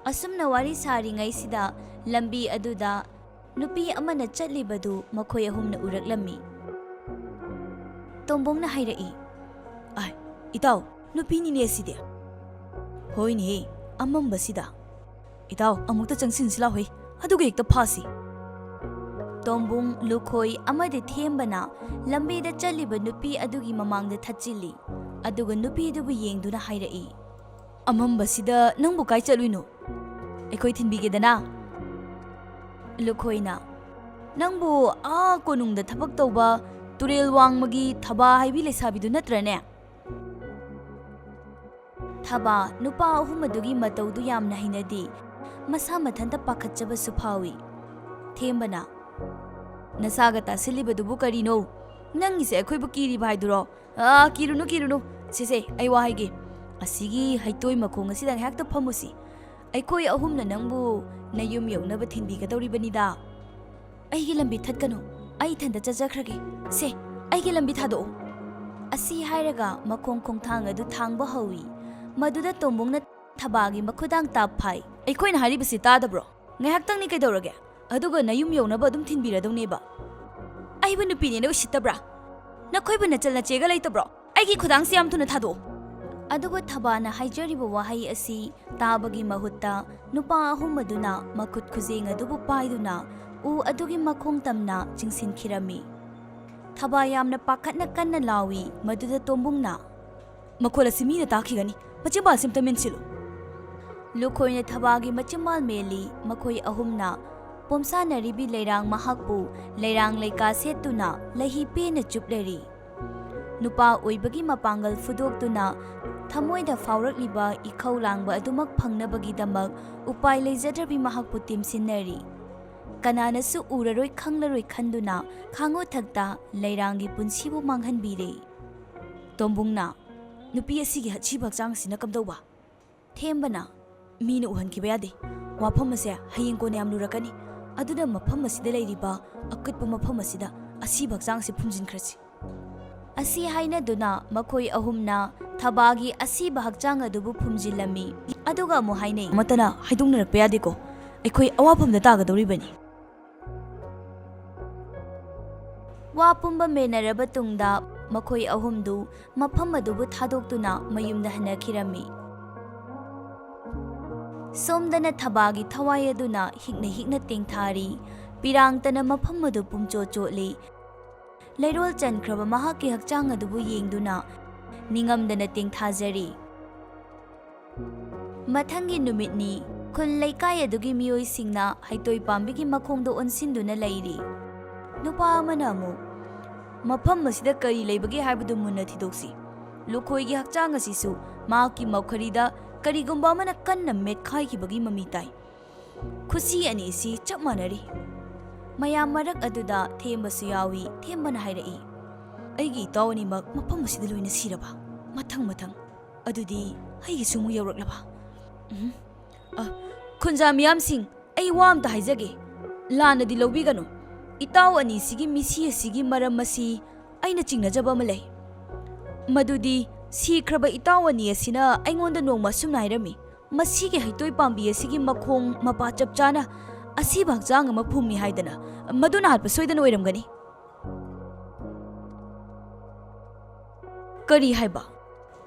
ꯑꯁꯨꯝꯅ ꯋꯥꯔꯤ ꯁꯥꯔꯤꯉꯩꯁꯤꯗ ꯂꯝꯕꯤ ꯑꯗꯨꯗ ꯅꯨꯄꯤ ꯑꯃꯅ ꯆꯠꯂꯤꯕꯗꯨ ꯃꯈꯣꯏ ꯑꯍꯨꯝꯅ ꯎꯔꯛꯂꯝꯃꯤ꯫ ꯇꯣꯝꯕꯣꯡꯅ ꯍꯥꯏꯔꯛꯏ, "ꯑꯥꯏ, ꯏꯇꯥꯎ, ꯅꯨꯄꯤꯅꯤꯅꯦ ꯁꯤꯗꯤ꯫ ꯍꯣꯏꯅꯦꯍꯦ, ꯑꯃꯝꯕꯁꯤꯗ꯫ ꯏꯇꯥꯎ, ꯑꯃꯨꯛꯇ ꯆꯪꯁꯤꯟꯁꯤ ꯂꯥꯎꯍꯩ, ꯑꯗꯨꯒ ꯍꯦꯛꯇ ꯐꯥꯁꯤ꯫" ꯇꯣꯝꯕꯨꯡ, ꯂꯨꯈꯣꯏ ꯑꯃꯗꯤ ꯊꯦꯝꯕꯅ ꯂꯝꯕꯤꯗ ꯆꯠꯂꯤꯕ ꯅꯨꯄꯤ ꯑꯗꯨꯒꯤ ꯃꯃꯥꯡꯗ ꯊꯠꯆꯤꯜꯂꯤ꯫ ꯑꯗꯨꯒ ꯅꯨꯄꯤꯗꯨꯕꯨ ꯌꯦꯡꯗꯨꯅ ꯍꯥꯏꯔꯛꯏ, "ꯑꯃꯝꯕꯁꯤꯗ ꯅꯪꯕꯨ ꯀꯥꯏ ꯆꯠꯂꯨꯏꯅꯣ? ꯑꯩꯈꯣꯏ ꯊꯤꯟꯕꯤꯒꯦꯗꯅ꯫" ꯂꯨꯈꯣꯏꯅ, "ꯅꯪꯕꯨ ꯑꯥ ꯀꯣꯅꯨꯡꯗ ꯊꯕꯛ ꯇꯧꯕ ꯇꯨꯔꯦꯜ ꯋꯥꯡꯃꯒꯤ ꯊꯕꯥ ꯍꯥꯏꯕꯤ ꯂꯩꯁꯥꯕꯤꯗꯨ ꯅꯠꯇ꯭ꯔꯅꯦ?" ꯊꯕꯥ ꯅꯨꯄꯥ ꯑꯍꯨꯝ ꯑꯗꯨꯒꯤ ꯃꯇꯧꯗꯨ ꯌꯥꯝꯅ ꯍꯩꯅꯗꯦ꯫ ꯃꯁꯥ ꯃꯊꯟꯇ ꯄꯥꯈꯠꯆꯕꯁꯨ ꯐꯥꯎꯏ꯫ ꯊꯦꯝꯕꯅ, "ꯅꯁꯥꯒ ꯇꯥꯁꯤꯜꯂꯤꯕꯗꯨꯕꯨ ꯀꯔꯤꯅꯣ? "ꯅꯪꯒꯤꯁꯦ ꯑꯩꯈꯣꯏꯕꯨ ꯀꯤꯔꯤꯕ ꯍꯥꯏꯗꯨꯔꯣ? ꯑꯥ, ꯀꯤꯔꯨꯅꯨ, ꯀꯤꯔꯨꯅꯨ꯫ ꯁꯦ, ꯁꯦ, ꯑꯩ ꯋꯥ ꯍꯥꯏꯒꯦ꯫ ꯑꯁꯤꯒꯤ ꯍꯩꯇꯣꯏ ꯃꯈꯣꯡ ꯑꯁꯤꯗ ꯉꯥꯏꯍꯥꯛꯇ ꯐꯝꯃꯨꯁꯤ꯫ ꯑꯩꯈꯣꯏ ꯑꯍꯨꯝꯅ ꯅꯪꯕꯨ ꯅꯌꯨꯝ ꯌꯧꯅꯕ ꯊꯤꯟꯕꯤꯒꯗꯧꯔꯤꯕꯅꯤꯗ꯫ ꯑꯩꯒꯤ ꯂꯝꯕꯤ ꯊꯠꯀꯅꯨ꯫ ꯑꯩ ꯏꯊꯟꯇ ꯆꯠꯆꯈ꯭ꯔꯒꯦ꯫ ꯁꯦ, ꯑꯩꯒꯤ ꯂꯝꯕꯤ ꯊꯥꯗꯣꯛꯎ꯫" ꯑꯁꯤ ꯍꯥꯏꯔꯒ ꯃꯈꯣꯡ ꯈꯣꯡꯊꯥꯡ ꯑꯗꯨ ꯊꯥꯡꯕ ꯍꯧꯏ꯫ ꯃꯗꯨꯗ ꯇꯣꯝꯕꯨꯡꯅ ꯊꯕꯥꯒꯤ ꯃꯈꯨꯗꯥꯡ ꯇꯥꯞ ꯐꯥꯏ꯫ "ꯑꯩꯈꯣꯏꯅ ꯍꯥꯏꯔꯤꯕꯁꯤ ꯇꯥꯗꯕ꯭ꯔꯣ? ꯉꯥꯏꯍꯥꯛꯇꯪꯅꯤ ꯀꯩꯗꯧꯔꯒꯦ? ꯑꯗꯨꯒ ꯅꯌꯨꯝ ꯌꯧꯅꯕ ꯑꯗꯨꯝ ꯊꯤꯟꯕꯤꯔꯗꯧꯅꯦꯕ꯫ ꯑꯩꯕꯨ ꯅꯨꯄꯤꯅꯦꯅ ꯎꯁꯤꯠꯇꯕ꯭ꯔꯥ? ꯅꯈꯣꯏꯕꯨ ꯅꯆꯜ ꯅꯆꯦꯒ ꯂꯩꯇꯕ꯭ꯔꯣ? ꯑꯩꯒꯤ ꯈꯨꯗꯥꯡꯁꯤ ꯌꯥꯝ ꯊꯨꯅ ꯊꯥꯗꯣꯛꯑꯣ꯫" ꯑꯗꯨꯕꯨ ꯊꯕꯥꯅ ꯍꯥꯏꯖꯔꯤꯕ ꯋꯥꯍꯩ ꯑꯁꯤ ꯇꯥꯕꯒꯤ ꯃꯍꯨꯠꯇ ꯅꯨꯄꯥ ꯑꯍꯨꯝ ꯑꯗꯨꯅ ꯃꯈꯨꯠ ꯈꯨꯖꯦꯡ ꯑꯗꯨꯕꯨ ꯄꯥꯏꯗꯨꯅ ꯎ ꯑꯗꯨꯒꯤ ꯃꯈꯣꯡ ꯇꯝꯅ ꯆꯤꯡꯁꯤꯟꯈꯤꯔꯝꯃꯤ꯫ ꯊꯕꯥ ꯌꯥꯝꯅ ꯄꯥꯈꯠꯅ ꯀꯟꯅ ꯂꯥꯎꯏ꯫ ꯃꯗꯨꯗ ꯇꯣꯝꯕꯨꯡꯅ, "ꯃꯈꯣꯜ ꯑꯁꯤ ꯃꯤꯅ ꯇꯥꯈꯤꯒꯅꯤ꯫ ꯃꯆꯤꯟꯕꯥꯜꯁꯤ ꯑꯝꯇ ꯃꯦꯟꯁꯤꯜꯂꯨ꯫" ꯂꯨꯈꯣꯏꯅ ꯊꯕꯥꯒꯤ ꯃꯆꯤꯟꯕꯥꯜ ꯃꯦꯜꯂꯤ꯫ ꯃꯈꯣꯏ ꯑꯍꯨꯝꯅ ꯄꯣꯝꯁꯥꯅꯔꯤꯕꯤ ꯂꯩꯔꯥꯡ ꯃꯍꯥꯛꯄꯨ ꯂꯩꯔꯥꯡ ꯂꯩꯀꯥ ꯁꯦꯠꯇꯨꯅ ꯂꯩꯍꯤ ꯄꯦꯟꯅ ꯆꯨꯞꯂꯔꯤ꯫ ꯅꯨꯄꯥ ꯑꯣꯏꯕꯒꯤ ꯃꯄꯥꯡꯒꯜ ꯐꯨꯗꯣꯛꯇꯨꯅ ꯊꯃꯣꯏꯗ ꯐꯥꯎꯔꯛꯂꯤꯕ ꯏꯈꯧ ꯂꯥꯡꯕ ꯑꯗꯨꯃꯛ ꯐꯪꯅꯕꯒꯤꯗꯃꯛ ꯎꯄꯥꯏ ꯂꯩꯖꯗ꯭ꯔꯕꯤ ꯃꯍꯥꯛꯄꯨ ꯇꯦꯝꯁꯤꯟꯅꯔꯤ꯫ ꯀꯅꯥꯅꯁꯨ ꯎꯔꯔꯣꯏ ꯈꯪꯂꯔꯣꯏ ꯈꯟꯗꯨꯅ ꯈꯥꯉꯨ ꯊꯛꯇ ꯂꯩꯔꯥꯡꯒꯤ ꯄꯨꯟꯁꯤꯕꯨ ꯃꯥꯡꯍꯟꯕꯤꯔꯦ꯫ ꯇꯣꯝꯕꯨꯡꯅ, "ꯅꯨꯄꯤ ꯑꯁꯤꯒꯤ ꯑꯊꯤꯕ ꯍꯛꯆꯥꯡ ꯑꯁꯤꯅ ꯀꯝꯗꯧꯕ?" ꯊꯦꯝꯕꯅ, "ꯃꯤꯅ ꯎꯍꯟꯈꯤꯕ ꯌꯥꯗꯦ꯫ ꯋꯥꯐꯝ ꯑꯁꯦ ꯍꯌꯦꯡ ꯀꯣꯟꯅ ꯌꯥꯝ ꯂꯨꯔꯛꯀꯅꯤ꯫ ꯑꯗꯨꯅ ꯃꯐꯝ ꯑꯁꯤꯗ ꯂꯩꯔꯤꯕ ꯑꯀꯨꯠꯄ ꯃꯐꯝ ꯑꯁꯤꯗ ꯑꯁꯤꯕ ꯍꯛꯆꯥꯡ ꯑꯁꯤ ꯐꯨꯝꯖꯤꯟꯈ꯭ꯔꯁꯤ꯫" ꯑꯁꯤ ꯍꯥꯏꯅꯗꯨꯅ ꯃꯈꯣꯏ ꯑꯍꯨꯝꯅ ꯊꯕꯥꯒꯤ ꯑꯁꯤꯕ ꯍꯛꯆꯥꯡ ꯑꯗꯨꯕꯨ ꯐꯨꯝꯖꯤꯜꯂꯝꯃꯤ꯫ ꯑꯗꯨꯒ ꯑꯃꯨꯛ ꯍꯥꯏꯅꯩ, "ꯑꯃꯠꯇꯅ ꯍꯥꯏꯗꯣꯛꯅꯔꯛꯄ ꯌꯥꯗꯦꯀꯣ꯫ ꯑꯩꯈꯣꯏ ꯑꯋꯥꯐꯝꯗ ꯇꯥꯒꯗꯧꯔꯤꯕꯅꯤ꯫" ꯋꯥ ꯄꯨꯝꯕ ꯃꯦꯟꯅꯔꯕ ꯇꯨꯡꯗ ꯃꯈꯣꯏ ꯑꯍꯨꯝꯗꯨ ꯃꯐꯝ ꯑꯗꯨꯕꯨ ꯊꯥꯗꯣꯛꯇꯨꯅ ꯃꯌꯨꯝꯗ ꯍꯟꯅꯈꯤꯔꯝꯃꯤ꯫ ꯁꯣꯝꯗꯅ ꯊꯕꯥꯒꯤ ꯊꯋꯥꯏ ꯑꯗꯨꯅ ꯍꯤꯛꯅ ꯍꯤꯛꯅ ꯇꯦꯡꯊꯥꯔꯤ꯫ ꯄꯤꯔꯥꯡꯇꯅ ꯃꯐꯝ ꯑꯗꯨ ꯄꯨꯝꯆꯣꯠ ꯆꯣꯠꯂꯤ꯫ ꯂꯩꯔꯣꯜ ꯆꯟꯈ꯭ꯔꯕ ꯃꯍꯥꯛꯀꯤ ꯍꯛꯆꯥꯡ ꯑꯗꯨꯕꯨ ꯌꯦꯡꯗꯨꯅ ꯅꯤꯡꯉꯝꯗꯅ ꯇꯦꯡꯊꯥꯖꯔꯤ꯫ ꯃꯊꯪꯒꯤ ꯅꯨꯃꯤꯠꯅꯤ꯫ ꯈꯨꯜ ꯂꯩꯀꯥꯏ ꯑꯗꯨꯒꯤ ꯃꯤꯑꯣꯏꯁꯤꯡꯅ ꯍꯩꯇꯣꯏ ꯄꯥꯝꯕꯤꯒꯤ ꯃꯈꯣꯡꯗ ꯑꯣꯟꯁꯤꯟꯗꯨꯅ ꯂꯩꯔꯤ꯫ ꯅꯨꯄꯥ ꯑꯃꯅ ꯑꯃꯨꯛ, "ꯃꯐꯝ ꯑꯁꯤꯗ ꯀꯔꯤ ꯂꯩꯕꯒꯦ ꯍꯥꯏꯕꯗꯨ ꯃꯨꯟꯅ ꯊꯤꯗꯣꯛꯁꯤ꯫ ꯂꯨꯈꯣꯏꯒꯤ ꯍꯛꯆꯥꯡ ꯑꯁꯤꯁꯨ ꯃꯍꯥꯛꯀꯤ ꯃꯧꯈꯔꯤꯗ ꯀꯔꯤꯒꯨꯝꯕ ꯑꯃꯅ ꯀꯟꯅ ꯃꯦꯠꯈꯥꯏꯈꯤꯕꯒꯤ ꯃꯃꯤ ꯇꯥꯏ꯫ ꯈꯨꯁꯤ ꯑꯅꯤꯁꯤ ꯆꯞ ꯃꯥꯟꯅꯔꯤ꯫" ꯃꯌꯥꯝ ꯃꯔꯛ ꯑꯗꯨꯗ ꯊꯦꯝꯕꯁꯨ ꯌꯥꯎꯏ꯫ ꯊꯦꯝꯕꯅ ꯍꯥꯏꯔꯛꯏ, ꯑꯩꯒꯤ ꯏꯇꯥꯎ ꯑꯅꯤꯃꯛ ꯃꯐꯝ ꯑꯁꯤꯗ ꯂꯣꯏꯅ ꯁꯤꯔꯕ? ꯃꯊꯪ ꯃꯊꯪ꯫ ꯑꯗꯨꯗꯤ ꯑꯩꯒꯤꯁꯨ ꯑꯃꯨꯛ ꯌꯧꯔꯛꯂꯕ? ꯎꯝ꯫ ꯑ, ꯈꯨꯟꯖꯥ ꯃꯤꯌꯥꯝꯁꯤꯡ, ꯑꯩ ꯋꯥ ꯑꯝꯇ ꯍꯥꯏꯖꯒꯦ꯫ ꯂꯥꯟꯅꯗꯤ ꯂꯧꯕꯤꯒꯅꯨ꯫ ꯏꯇꯥꯎ ꯑꯅꯤꯁꯤꯒꯤ ꯃꯤꯁꯤ ꯑꯁꯤꯒꯤ ꯃꯔꯝ ꯑꯁꯤ ꯑꯩꯅ ꯆꯤꯡꯅꯖꯕ ꯑꯃ ꯂꯩ꯫ ꯃꯗꯨꯗꯤ ꯁꯤꯈ꯭ꯔꯕ ꯏꯇꯥꯎ ꯑꯅꯤ ꯑꯁꯤꯅ ꯑꯩꯉꯣꯟꯗ ꯅꯣꯡꯃ ꯑꯁꯨꯝꯅ ꯍꯥꯏꯔꯝꯃꯤ, "ꯃꯁꯤꯒꯤ ꯍꯩꯇꯣꯏ ꯄꯥꯝꯕꯤ ꯑꯁꯤꯒꯤ ꯃꯈꯣꯡ ꯃꯄꯥ ꯆꯞ ꯆꯥꯅ ꯑꯁꯤꯕ ꯍꯛꯆꯥꯡ ꯑꯃ ꯐꯨꯝꯃꯤ" ꯍꯥꯏꯗꯅ꯫ ꯃꯗꯨꯅ ꯍꯥꯠꯄ ꯁꯣꯏꯗꯅ ꯑꯣꯏꯔꯝꯒꯅꯤ꯫ ꯀꯔꯤ ꯍꯥꯏꯕ?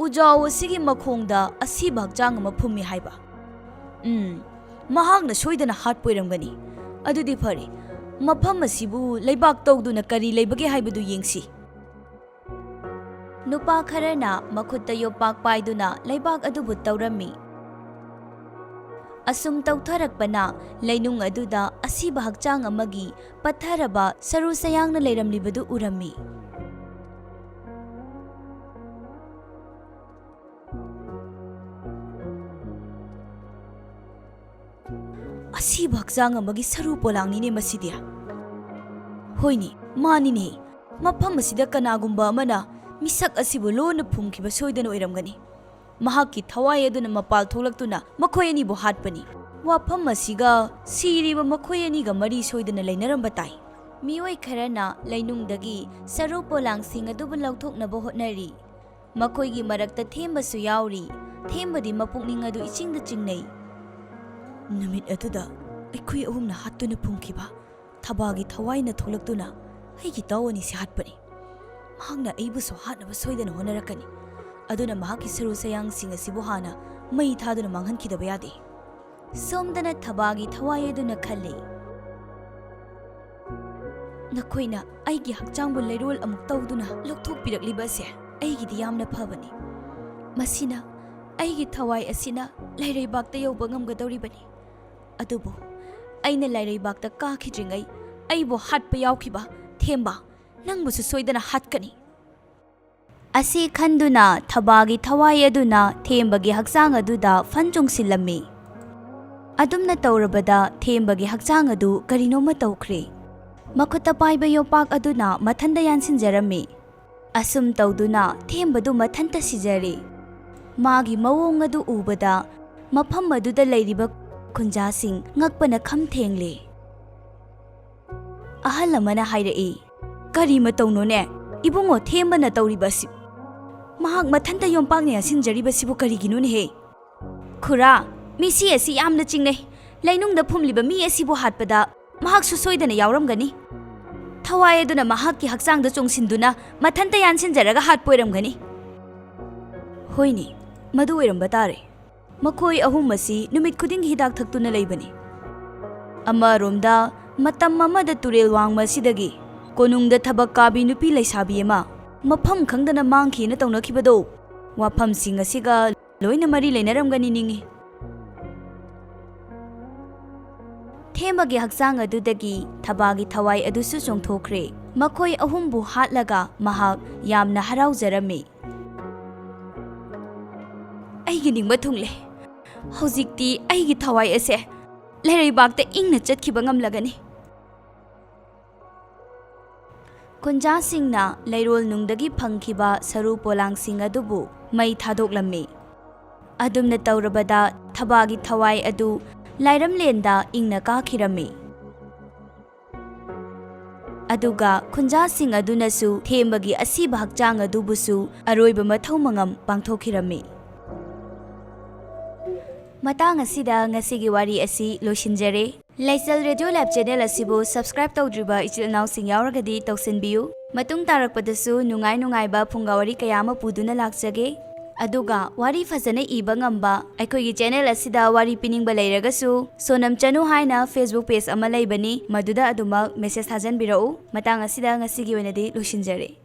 ꯎꯖꯥꯎ ꯑꯁꯤꯒꯤ ꯃꯈꯣꯡꯗ ꯑꯁꯤꯕ ꯍꯛꯆꯥꯡ ꯑꯃ ꯐꯨꯝꯃꯤ ꯍꯥꯏꯕ? ꯎꯝ, ꯃꯍꯥꯛꯅ ꯁꯣꯏꯗꯅ ꯍꯥꯠꯄ ꯑꯣꯏꯔꯝꯒꯅꯤ꯫ ꯑꯗꯨꯗꯤ ꯐꯔꯦ, ꯃꯐꯝ ꯑꯁꯤꯕꯨ ꯂꯩꯕꯥꯛ ꯇꯧꯗꯨꯅ ꯀꯔꯤ ꯂꯩꯕꯒꯦ ꯍꯥꯏꯕꯗꯨ ꯌꯦꯡꯁꯤ꯫ ꯅꯨꯄꯥ ꯈꯔꯅ ꯃꯈꯨꯠꯇ ꯌꯣꯄꯥꯛ ꯄꯥꯏꯗꯨꯅ ꯂꯩꯕꯥꯛ ꯑꯗꯨꯕꯨ ꯇꯧꯔꯝꯃꯤ꯫ ꯑꯁꯨꯝ ꯇꯧꯊꯔꯛꯄꯅ ꯂꯩꯅꯨꯡ ꯑꯗꯨꯗ ꯑꯁꯤꯕ ꯍꯛꯆꯥꯡ ꯑꯃꯒꯤ ꯄꯠꯊꯔꯕ ꯁꯔꯨ ꯁꯌꯥꯡꯅ ꯂꯩꯔꯝꯂꯤꯕꯗꯨ ꯎꯔꯝꯃꯤ꯫ ꯑꯁꯤꯕ ꯍꯛꯆꯥꯡ ꯑꯃꯒꯤ ꯁꯔꯨ ꯄꯣꯂꯥꯡꯅꯤꯅꯦ ꯃꯁꯤꯗꯤ꯫ ꯍꯣꯏꯅꯦ, ꯃꯥꯅꯤꯅꯦ꯫ ꯃꯐꯝ ꯑꯁꯤꯗ ꯀꯅꯥꯒꯨꯝꯕ ꯑꯃꯅ ꯃꯤꯁꯛ ꯑꯁꯤꯕꯨ ꯂꯣꯟꯅ ꯐꯨꯝꯈꯤꯕ ꯁꯣꯏꯗꯅ ꯑꯣꯏꯔꯝꯒꯅꯤ꯫ ꯃꯍꯥꯛꯀꯤ ꯊꯋꯥꯏ ꯑꯗꯨꯅ ꯃꯄꯥꯜ ꯊꯣꯛꯂꯛꯇꯨꯅ ꯃꯈꯣꯏ ꯑꯅꯤꯕꯨ ꯍꯥꯠꯄꯅꯤ꯫ ꯋꯥꯐꯝ ꯑꯁꯤꯒ ꯁꯤꯔꯤꯕ ꯃꯈꯣꯏ ꯑꯅꯤꯒ ꯃꯔꯤ ꯁꯣꯏꯗꯅ ꯂꯩꯅꯔꯝꯕ ꯇꯥꯏ꯫ ꯃꯤꯑꯣꯏ ꯈꯔꯅ ꯂꯩꯅꯨꯡꯗꯒꯤ ꯁꯔꯨ ꯄꯣꯂꯥꯡꯁꯤꯡ ꯑꯗꯨꯕꯨ ꯂꯧꯊꯣꯛꯅꯕ ꯍꯣꯠꯅꯔꯤ꯫ ꯃꯈꯣꯏꯒꯤ ꯃꯔꯛꯇ ꯊꯦꯝꯕꯁꯨ ꯌꯥꯎꯔꯤ꯫ ꯊꯦꯝꯕꯗꯤ ꯃꯄꯨꯛꯅꯤꯡ ꯑꯗꯨ ꯏꯆꯤꯡꯗ ꯆꯤꯡꯅꯩ꯫ ꯅꯨꯃꯤꯠ ꯑꯗꯨꯗ ꯑꯩꯈꯣꯏ ꯑꯍꯨꯝꯅ ꯍꯥꯠꯇꯨꯅ ꯐꯨꯝꯈꯤꯕ ꯊꯕꯥꯒꯤ ꯊꯋꯥꯏꯅ ꯊꯣꯛꯂꯛꯇꯨꯅ ꯑꯩꯒꯤ ꯏꯇꯥꯎ ꯑꯅꯤꯁꯤ ꯍꯥꯠꯄꯅꯤ꯫ ꯃꯍꯥꯛꯅ ꯑꯩꯕꯨꯁꯨ ꯍꯥꯠꯅꯕ ꯁꯣꯏꯗꯅ ꯍꯣꯠꯅꯔꯛꯀꯅꯤ꯫ ꯑꯗꯨꯅ ꯃꯍꯥꯛꯀꯤ ꯁꯔꯨ ꯁꯌꯥꯡꯁꯤꯡ ꯑꯁꯤꯕꯨ ꯍꯥꯟꯅ ꯃꯩ ꯊꯥꯗꯨꯅ ꯃꯥꯡꯍꯟꯈꯤꯗꯕ ꯌꯥꯗꯦ꯫ ꯁꯣꯝꯗꯅ ꯊꯕꯥꯒꯤ ꯊꯋꯥꯏ ꯑꯗꯨꯅ ꯈꯜꯂꯤ, "ꯅꯈꯣꯏꯅ ꯑꯩꯒꯤ ꯍꯛꯆꯥꯡꯕꯨ ꯂꯩꯔꯣꯜ ꯑꯃꯨꯛ ꯇꯧꯗꯨꯅ ꯂꯧꯊꯣꯛꯄꯤꯔꯛꯂꯤꯕ ꯑꯁꯦ ꯑꯩꯒꯤꯗꯤ ꯌꯥꯝꯅ ꯐꯕꯅꯤ꯫ ꯃꯁꯤꯅ ꯑꯩꯒꯤ ꯊꯋꯥꯏ ꯑꯁꯤꯅ ꯂꯥꯏꯔꯩꯕꯥꯛꯇ ꯌꯧꯕ ꯉꯝꯒꯗꯧꯔꯤꯕꯅꯤ꯫ ꯑꯗꯨꯕꯨ ꯑꯩꯅ ꯂꯥꯏꯔꯩꯕꯥꯛꯇ ꯀꯥꯈꯤꯗ꯭ꯔꯤꯉꯩ ꯑꯩꯕꯨ ꯍꯥꯠꯄ ꯌꯥꯎꯈꯤꯕ ꯊꯦꯝꯕ, ꯅꯪꯕꯨꯁꯨ ꯁꯣꯏꯗꯅ ꯍꯥꯠꯀꯅꯤ"꯫ ꯑꯁꯤ ꯈꯟꯗꯨꯅ ꯊꯕꯥꯒꯤ ꯊꯋꯥꯏ ꯑꯗꯨꯅ ꯊꯦꯝꯕꯒꯤ ꯍꯛꯆꯥꯡ ꯑꯗꯨꯗ ꯐꯟ ꯆꯣꯡꯁꯤꯜꯂꯝꯃꯤ꯫ ꯑꯗꯨꯝꯅ ꯇꯧꯔꯕꯗ ꯊꯦꯝꯕꯒꯤ ꯍꯛꯆꯥꯡ ꯑꯗꯨ ꯀꯔꯤꯅꯣꯃ ꯇꯧꯈ꯭ꯔꯦ꯫ ꯃꯈꯨꯠꯇ ꯄꯥꯏꯕ ꯌꯣꯄꯥꯛ ꯑꯗꯨꯅ ꯃꯊꯟꯗ ꯌꯥꯟꯁꯤꯟꯖꯔꯝꯃꯤ꯫ ꯑꯁꯨꯝ ꯇꯧꯗꯨꯅ ꯊꯦꯝꯕꯗꯨ ꯃꯊꯟꯇ ꯁꯤꯖꯔꯦ꯫ ꯃꯥꯒꯤ ꯃꯑꯣꯡ ꯑꯗꯨ ꯎꯕꯗ ꯃꯐꯝ ꯑꯗꯨꯗ ꯂꯩꯔꯤꯕ ꯈꯨꯟꯖꯥꯁꯤꯡ ꯉꯛꯄꯅ ꯈꯝ ꯊꯦꯡꯂꯦ꯫ ꯑꯍꯜ ꯑꯃꯅ ꯍꯥꯏꯔꯛꯏ, "ꯀꯔꯤ ꯃꯇꯧꯅꯣꯅꯦ? ꯏꯕꯨꯡꯉꯣ ꯊꯦꯝꯕꯅ ꯇꯧꯔꯤꯕ ꯑꯁꯤ? ꯃꯍꯥꯛ ꯃꯊꯟꯇ ꯌꯣꯝꯄꯥꯛꯅ ꯌꯥꯟꯁꯤꯟꯖꯔꯤꯕꯁꯤꯕꯨ ꯀꯔꯤꯒꯤꯅꯣꯅꯦꯍꯦ? ꯈꯨꯔꯥ, ꯃꯤꯁꯤ ꯑꯁꯤ ꯌꯥꯝꯅ ꯆꯤꯡꯅꯩ꯫ ꯂꯩꯅꯨꯡꯗ ꯐꯨꯝꯂꯤꯕ ꯃꯤ ꯑꯁꯤꯕꯨ ꯍꯥꯠꯄꯗ ꯃꯍꯥꯛꯁꯨ ꯁꯣꯏꯗꯅ ꯌꯥꯎꯔꯝꯒꯅꯤ꯫ ꯊꯋꯥꯏ ꯑꯗꯨꯅ ꯃꯍꯥꯛꯀꯤ ꯍꯛꯆꯥꯡꯗ ꯆꯣꯡꯁꯤꯟꯗꯨꯅ ꯃꯊꯟꯇ ꯌꯥꯟꯁꯤꯟꯖꯔꯒ ꯍꯥꯠꯄ ꯑꯣꯏꯔꯝꯒꯅꯤ꯫" ꯍꯣꯏꯅꯦ, ꯃꯗꯨ ꯑꯣꯏꯔꯝꯕ ꯇꯥꯔꯦ꯫ ꯃꯈꯣꯏ ꯑꯍꯨꯝ ꯑꯁꯤ ꯅꯨꯃꯤꯠ ꯈꯨꯗꯤꯡꯒꯤ ꯍꯤꯗꯥꯛ ꯊꯛꯇꯨꯅ ꯂꯩꯕꯅꯤ꯫ ꯑꯃꯔꯣꯝꯗ, ꯃꯇꯝ ꯑꯃꯗ ꯇꯨꯔꯦꯜ ꯋꯥꯡꯃ ꯑꯁꯤꯗꯒꯤ ꯀꯣꯅꯨꯡꯗ ꯊꯕꯛ ꯀꯥꯕꯤ ꯅꯨꯄꯤ ꯂꯩꯁꯥꯕꯤ ꯑꯃ ꯃꯐꯝ ꯈꯪꯗꯅ ꯃꯥꯡꯈꯤꯅ ꯇꯧꯅꯈꯤꯕꯗꯣ ꯋꯥꯐꯝꯁꯤꯡ ꯑꯁꯤꯒ ꯂꯣꯏꯅ ꯃꯔꯤ ꯂꯩꯅꯔꯝꯒꯅꯤ ꯅꯤꯡꯏ꯫ ꯊꯦꯝꯕꯒꯤ ꯍꯛꯆꯥꯡ ꯑꯗꯨꯗꯒꯤ ꯊꯕꯥꯒꯤ ꯊꯋꯥꯏ ꯑꯗꯨꯁꯨ ꯆꯣꯡꯊꯣꯛꯈ꯭ꯔꯦ꯫ ꯃꯈꯣꯏ ꯑꯍꯨꯝꯕꯨ ꯍꯥꯠꯂꯒ ꯃꯍꯥꯛ ꯌꯥꯝꯅ ꯍꯔꯥꯎꯖꯔꯝꯃꯤ꯫ "ꯑꯩꯒꯤ ꯅꯤꯡꯕ ꯊꯨꯡꯂꯦ꯫ ꯍꯧꯖꯤꯛꯇꯤ ꯑꯩꯒꯤ ꯊꯋꯥꯏ ꯑꯁꯦ ꯂꯩꯔꯩꯕꯥꯛꯇ ꯏꯪꯅ ꯆꯠꯈꯤꯕ ꯉꯝꯂꯒꯅꯤ꯫" ꯈꯨꯟꯖꯥꯁꯤꯡꯅ ꯂꯩꯔꯣꯜ ꯅꯨꯡꯗꯒꯤ ꯐꯪꯈꯤꯕ ꯁꯔꯨ ꯄꯣꯂꯥꯡꯁꯤꯡ ꯑꯗꯨꯕꯨ ꯃꯩ ꯊꯥꯗꯣꯛꯂꯝꯃꯤ꯫ ꯑꯗꯨꯝꯅ ꯇꯧꯔꯕꯗ ꯊꯕꯥꯒꯤ ꯊꯋꯥꯏ ꯑꯗꯨ ꯂꯥꯏꯔꯝꯂꯦꯟꯗ ꯏꯪꯅ ꯀꯥꯈꯤꯔꯝꯃꯤ꯫ ꯑꯗꯨꯒ ꯈꯨꯟꯖꯥꯁꯤꯡ ꯑꯗꯨꯅꯁꯨ ꯊꯦꯝꯕꯒꯤ ꯑꯁꯤꯕ ꯍꯛꯆꯥꯡ ꯑꯗꯨꯕꯨꯁꯨ ꯑꯔꯣꯏꯕ ꯃꯊꯧ ꯃꯉꯝ ꯄꯥꯡꯊꯣꯛꯈꯤꯔꯝꯃꯤ꯫ ꯃꯇꯥꯡ ꯑꯁꯤꯗ ꯉꯁꯤꯒꯤ ꯋꯥꯔꯤ ꯑꯁꯤ ꯂꯣꯏꯁꯤꯟꯖꯔꯦ꯫ ꯂꯩꯆꯜ ꯔꯦꯗꯤꯑꯣ ꯂꯥꯏꯚ ꯆꯦꯅꯦꯜ ꯑꯁꯤꯕꯨ ꯁꯕꯁꯀ꯭ꯔꯥꯏꯕ ꯇꯧꯗ꯭ꯔꯤꯕ ꯏꯆꯤꯜ ꯏꯅꯥꯎꯁꯤꯡ ꯌꯥꯎꯔꯒꯗꯤ ꯇꯧꯁꯤꯟꯕꯤꯌꯨ꯫ ꯃꯇꯨꯡ ꯇꯥꯔꯛꯄꯗꯁꯨ ꯅꯨꯡꯉꯥꯏ ꯅꯨꯡꯉꯥꯏꯕ ꯐꯨꯡꯒꯥ ꯋꯥꯔꯤ ꯀꯌꯥ ꯑꯃ ꯄꯨꯗꯨꯅ ꯂꯥꯛꯆꯒꯦ꯫ ꯑꯗꯨꯒ ꯋꯥꯔꯤ ꯐꯖꯅ ꯏꯕ ꯉꯝꯕ ꯑꯩꯈꯣꯏꯒꯤ ꯆꯦꯅꯦꯜ ꯑꯁꯤꯗ ꯋꯥꯔꯤ ꯄꯤꯅꯤꯡꯕ ꯂꯩꯔꯒꯁꯨ, ꯁꯣꯅꯝ ꯆꯅꯨ ꯍꯥꯏꯅ Facebook ꯄꯦꯖ ꯑꯃ ꯂꯩꯕꯅꯤ, ꯃꯗꯨꯗ ꯑꯗꯨꯃꯛ ꯃꯦꯁꯦꯖ ꯊꯥꯖꯟꯕꯤꯔꯛꯎ꯫ ꯃꯇꯥꯡ ꯑꯁꯤꯗ ꯉꯁꯤꯒꯤ ꯑꯣꯏꯅꯗꯤ ꯂꯣꯏꯁꯤꯟꯖꯔꯦ꯫